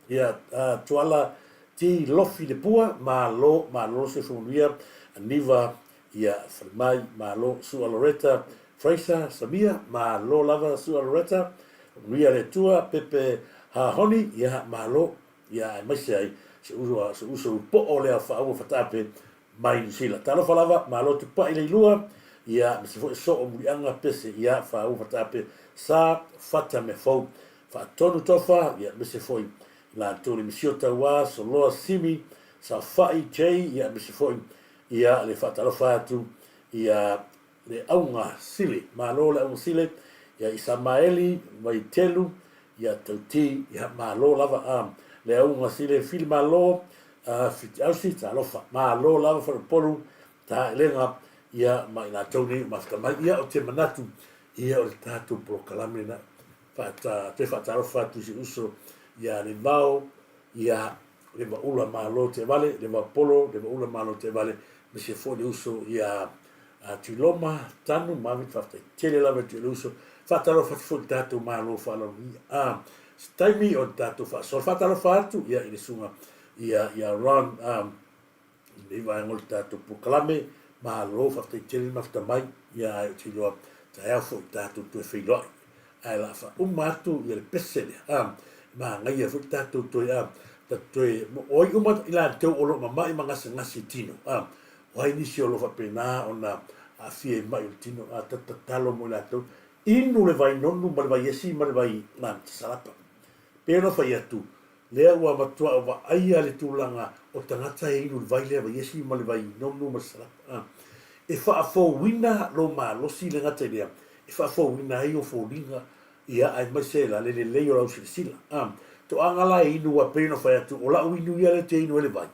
Ia, a, Tuala T. Lofi Lepua, malo, malo soifua manuia, Aniva, ia, Falemai, malo, Sua Loretta Fraser, Samia, malo lava Sua Loretta, manuia le Atua, Pepe Hahoni, ia, malo, ia, aemaise ai se uso, se uso po'o lea faaua fataape mai Niu Sila. Talofa lava, malo tupai le ilua, ia, aemaise foi soo muliaga pese, ia, faaua fataape, sa, fata mea fou. Faatonu Tofa, ia aemaise foi i latou le Misio Tauā, Soloa Simi, Saofa'i Jay, ia aemaise foi ia le faatalofa atu ia le Auga Sile. Malo le Auga Sile, ia Isamaeli Vaitelu, ia Tauti, ia malo lava a le Auga Sile Fili Malo, a Fitiausi, talofa. Malo lava Faleupolu, Taelega, ia ma i latou nei o mafuta mai. Ia ou te manatu, ia o le tatou polokalame lena. Faata, toe faatalofa atu i si uso ia Levao, ia Levaula Malo Teavale, Levaopolo, Levaula Malo Teavale, aemaise foi le uso ia Tuiloma Tanu Mavi, faafetai tele lava i le uso. Faatalofa atu foi i le tatou Malo faaaloalogia. A, se taimi o le tatou faasoa. Faatalofa atu ia i le susuga ia, ia Ron, a, i lenei vaega o le tatou polokalame. Malo, faafetai tele le mafuta mai, ia ae ou te iloa taeao foi tatou toe feiloai. Ae la faauma atu ia le pese lea, a, manaia foi le tatou toe, a, tatou toe, o ai uma i latou o lo o mama'i ma gasegase i tino, a, o ai nisi o lo o faapena ona aafia i ma'i o le tino, a, tatou tatalo mo i latou, inu le vai nonu ma le vai esi ma le vai, a, salapa. Pei ona fai atu, Lea ua matua vaaia le tulaga o tagata e inu le vai lea, vai esi ma le vai nonu ma le salapa. E faafouina lou malosi le gata i lea, e faafouina ai ou foliga, ia aemaise la le lelei o lau silasila. Toaga la e inu aua pei ona fai atu, o lau inu ia lea ou te inu ai le vai.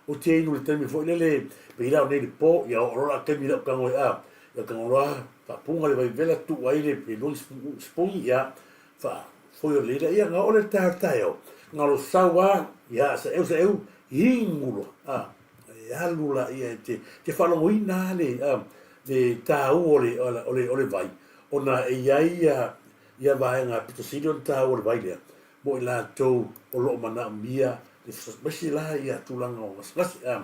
Ou te inu i le taimi foi lele, pei la o nei le po, ia oo loa la taimi i lau tago e, ia tago loa faapuga le vai vela, tuu ai le sipungi, ia Faafoi o leila ia nga ole tae taeo nga lo sau a ia sa eu sa eu inu loa a e alu la ia e te te faalogoina le a le tāua o le o le o le vai ona e iai ia ia vaega pito sili ona tāua o le vai lea mo i latou o lo o manaomia le aemaise la ia tulaga o gasegase a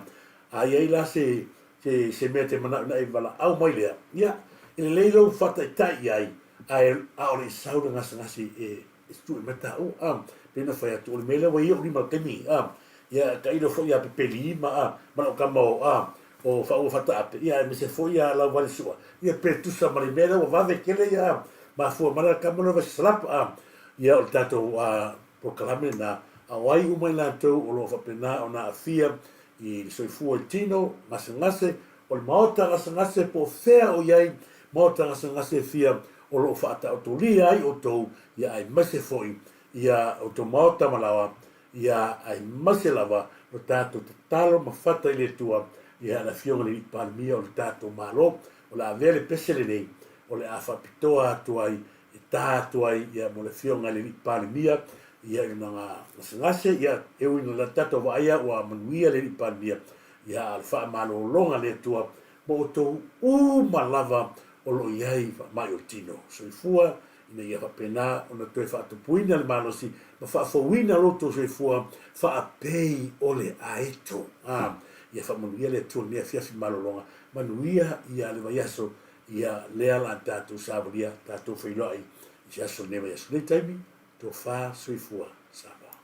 a iai la se se se mea te manao ina e valaau mai lea ia e lelei lou faataitai i ai ae ʻaʻole i sau le gasegase e e tuʻe mai taua a pei ona fai atu o le mea lea ua i ai ou lima i le taimi a ia tailo foi ia Pepeli ma a ma lau tama o a o Faaua Fataape ia aemaise foi ia Lauvalesu'a ia pe tusa ma le mea lea ua vave tele ia mafua mai la tama lea ua salapa a ia o le tatou a. polokalame lena, a o ai uma i latou o lo o faapena ona aafia i le soifua i tino, gasegase, o le maota gasegase po o fea o i ai maota gasegase e fia o lo o faataotolia ai outou, ia aemaise foi ia outou maota ma laoa, ia aemaise lava lo tatou tatalo ma fata i le Atua, ia le Afioga i le Alii Palemia o le tatou Malo, o le a avea le pese lenei o le a faapitoa atu ai e ta atu ai ia mo le Afioga i le Alii Palemia ia i lona gasegase, ia e ui ina tatou vaaia ua manuia le Alii Palemia, ia a o le faamalologa a le Atua ma outou uma lava o lo o i ai faamai o le tino. Soifua ina ia faapena ona toe faatupuina le malosi ma faafouina lo outou soifua faapei o le aeto. A, ia faamanuia le Atua i lenei afiafi malologa, manuia ia le vaiaso, ia lea la tatou savalia, tatou feiloai i se aso o lenei vaiaso. Nei taimi, tofa soifua Samoa.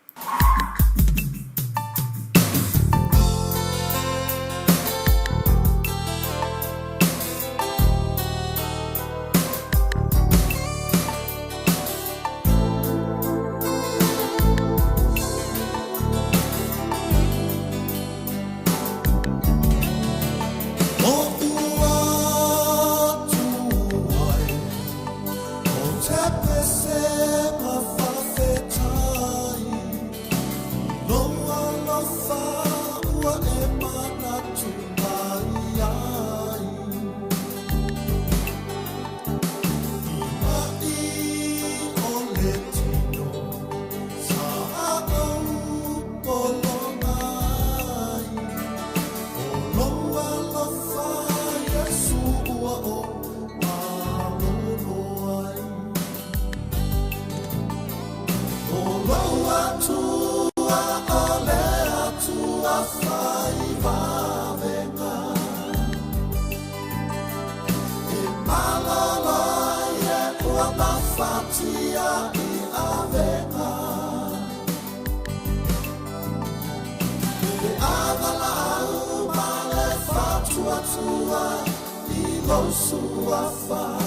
Suafa.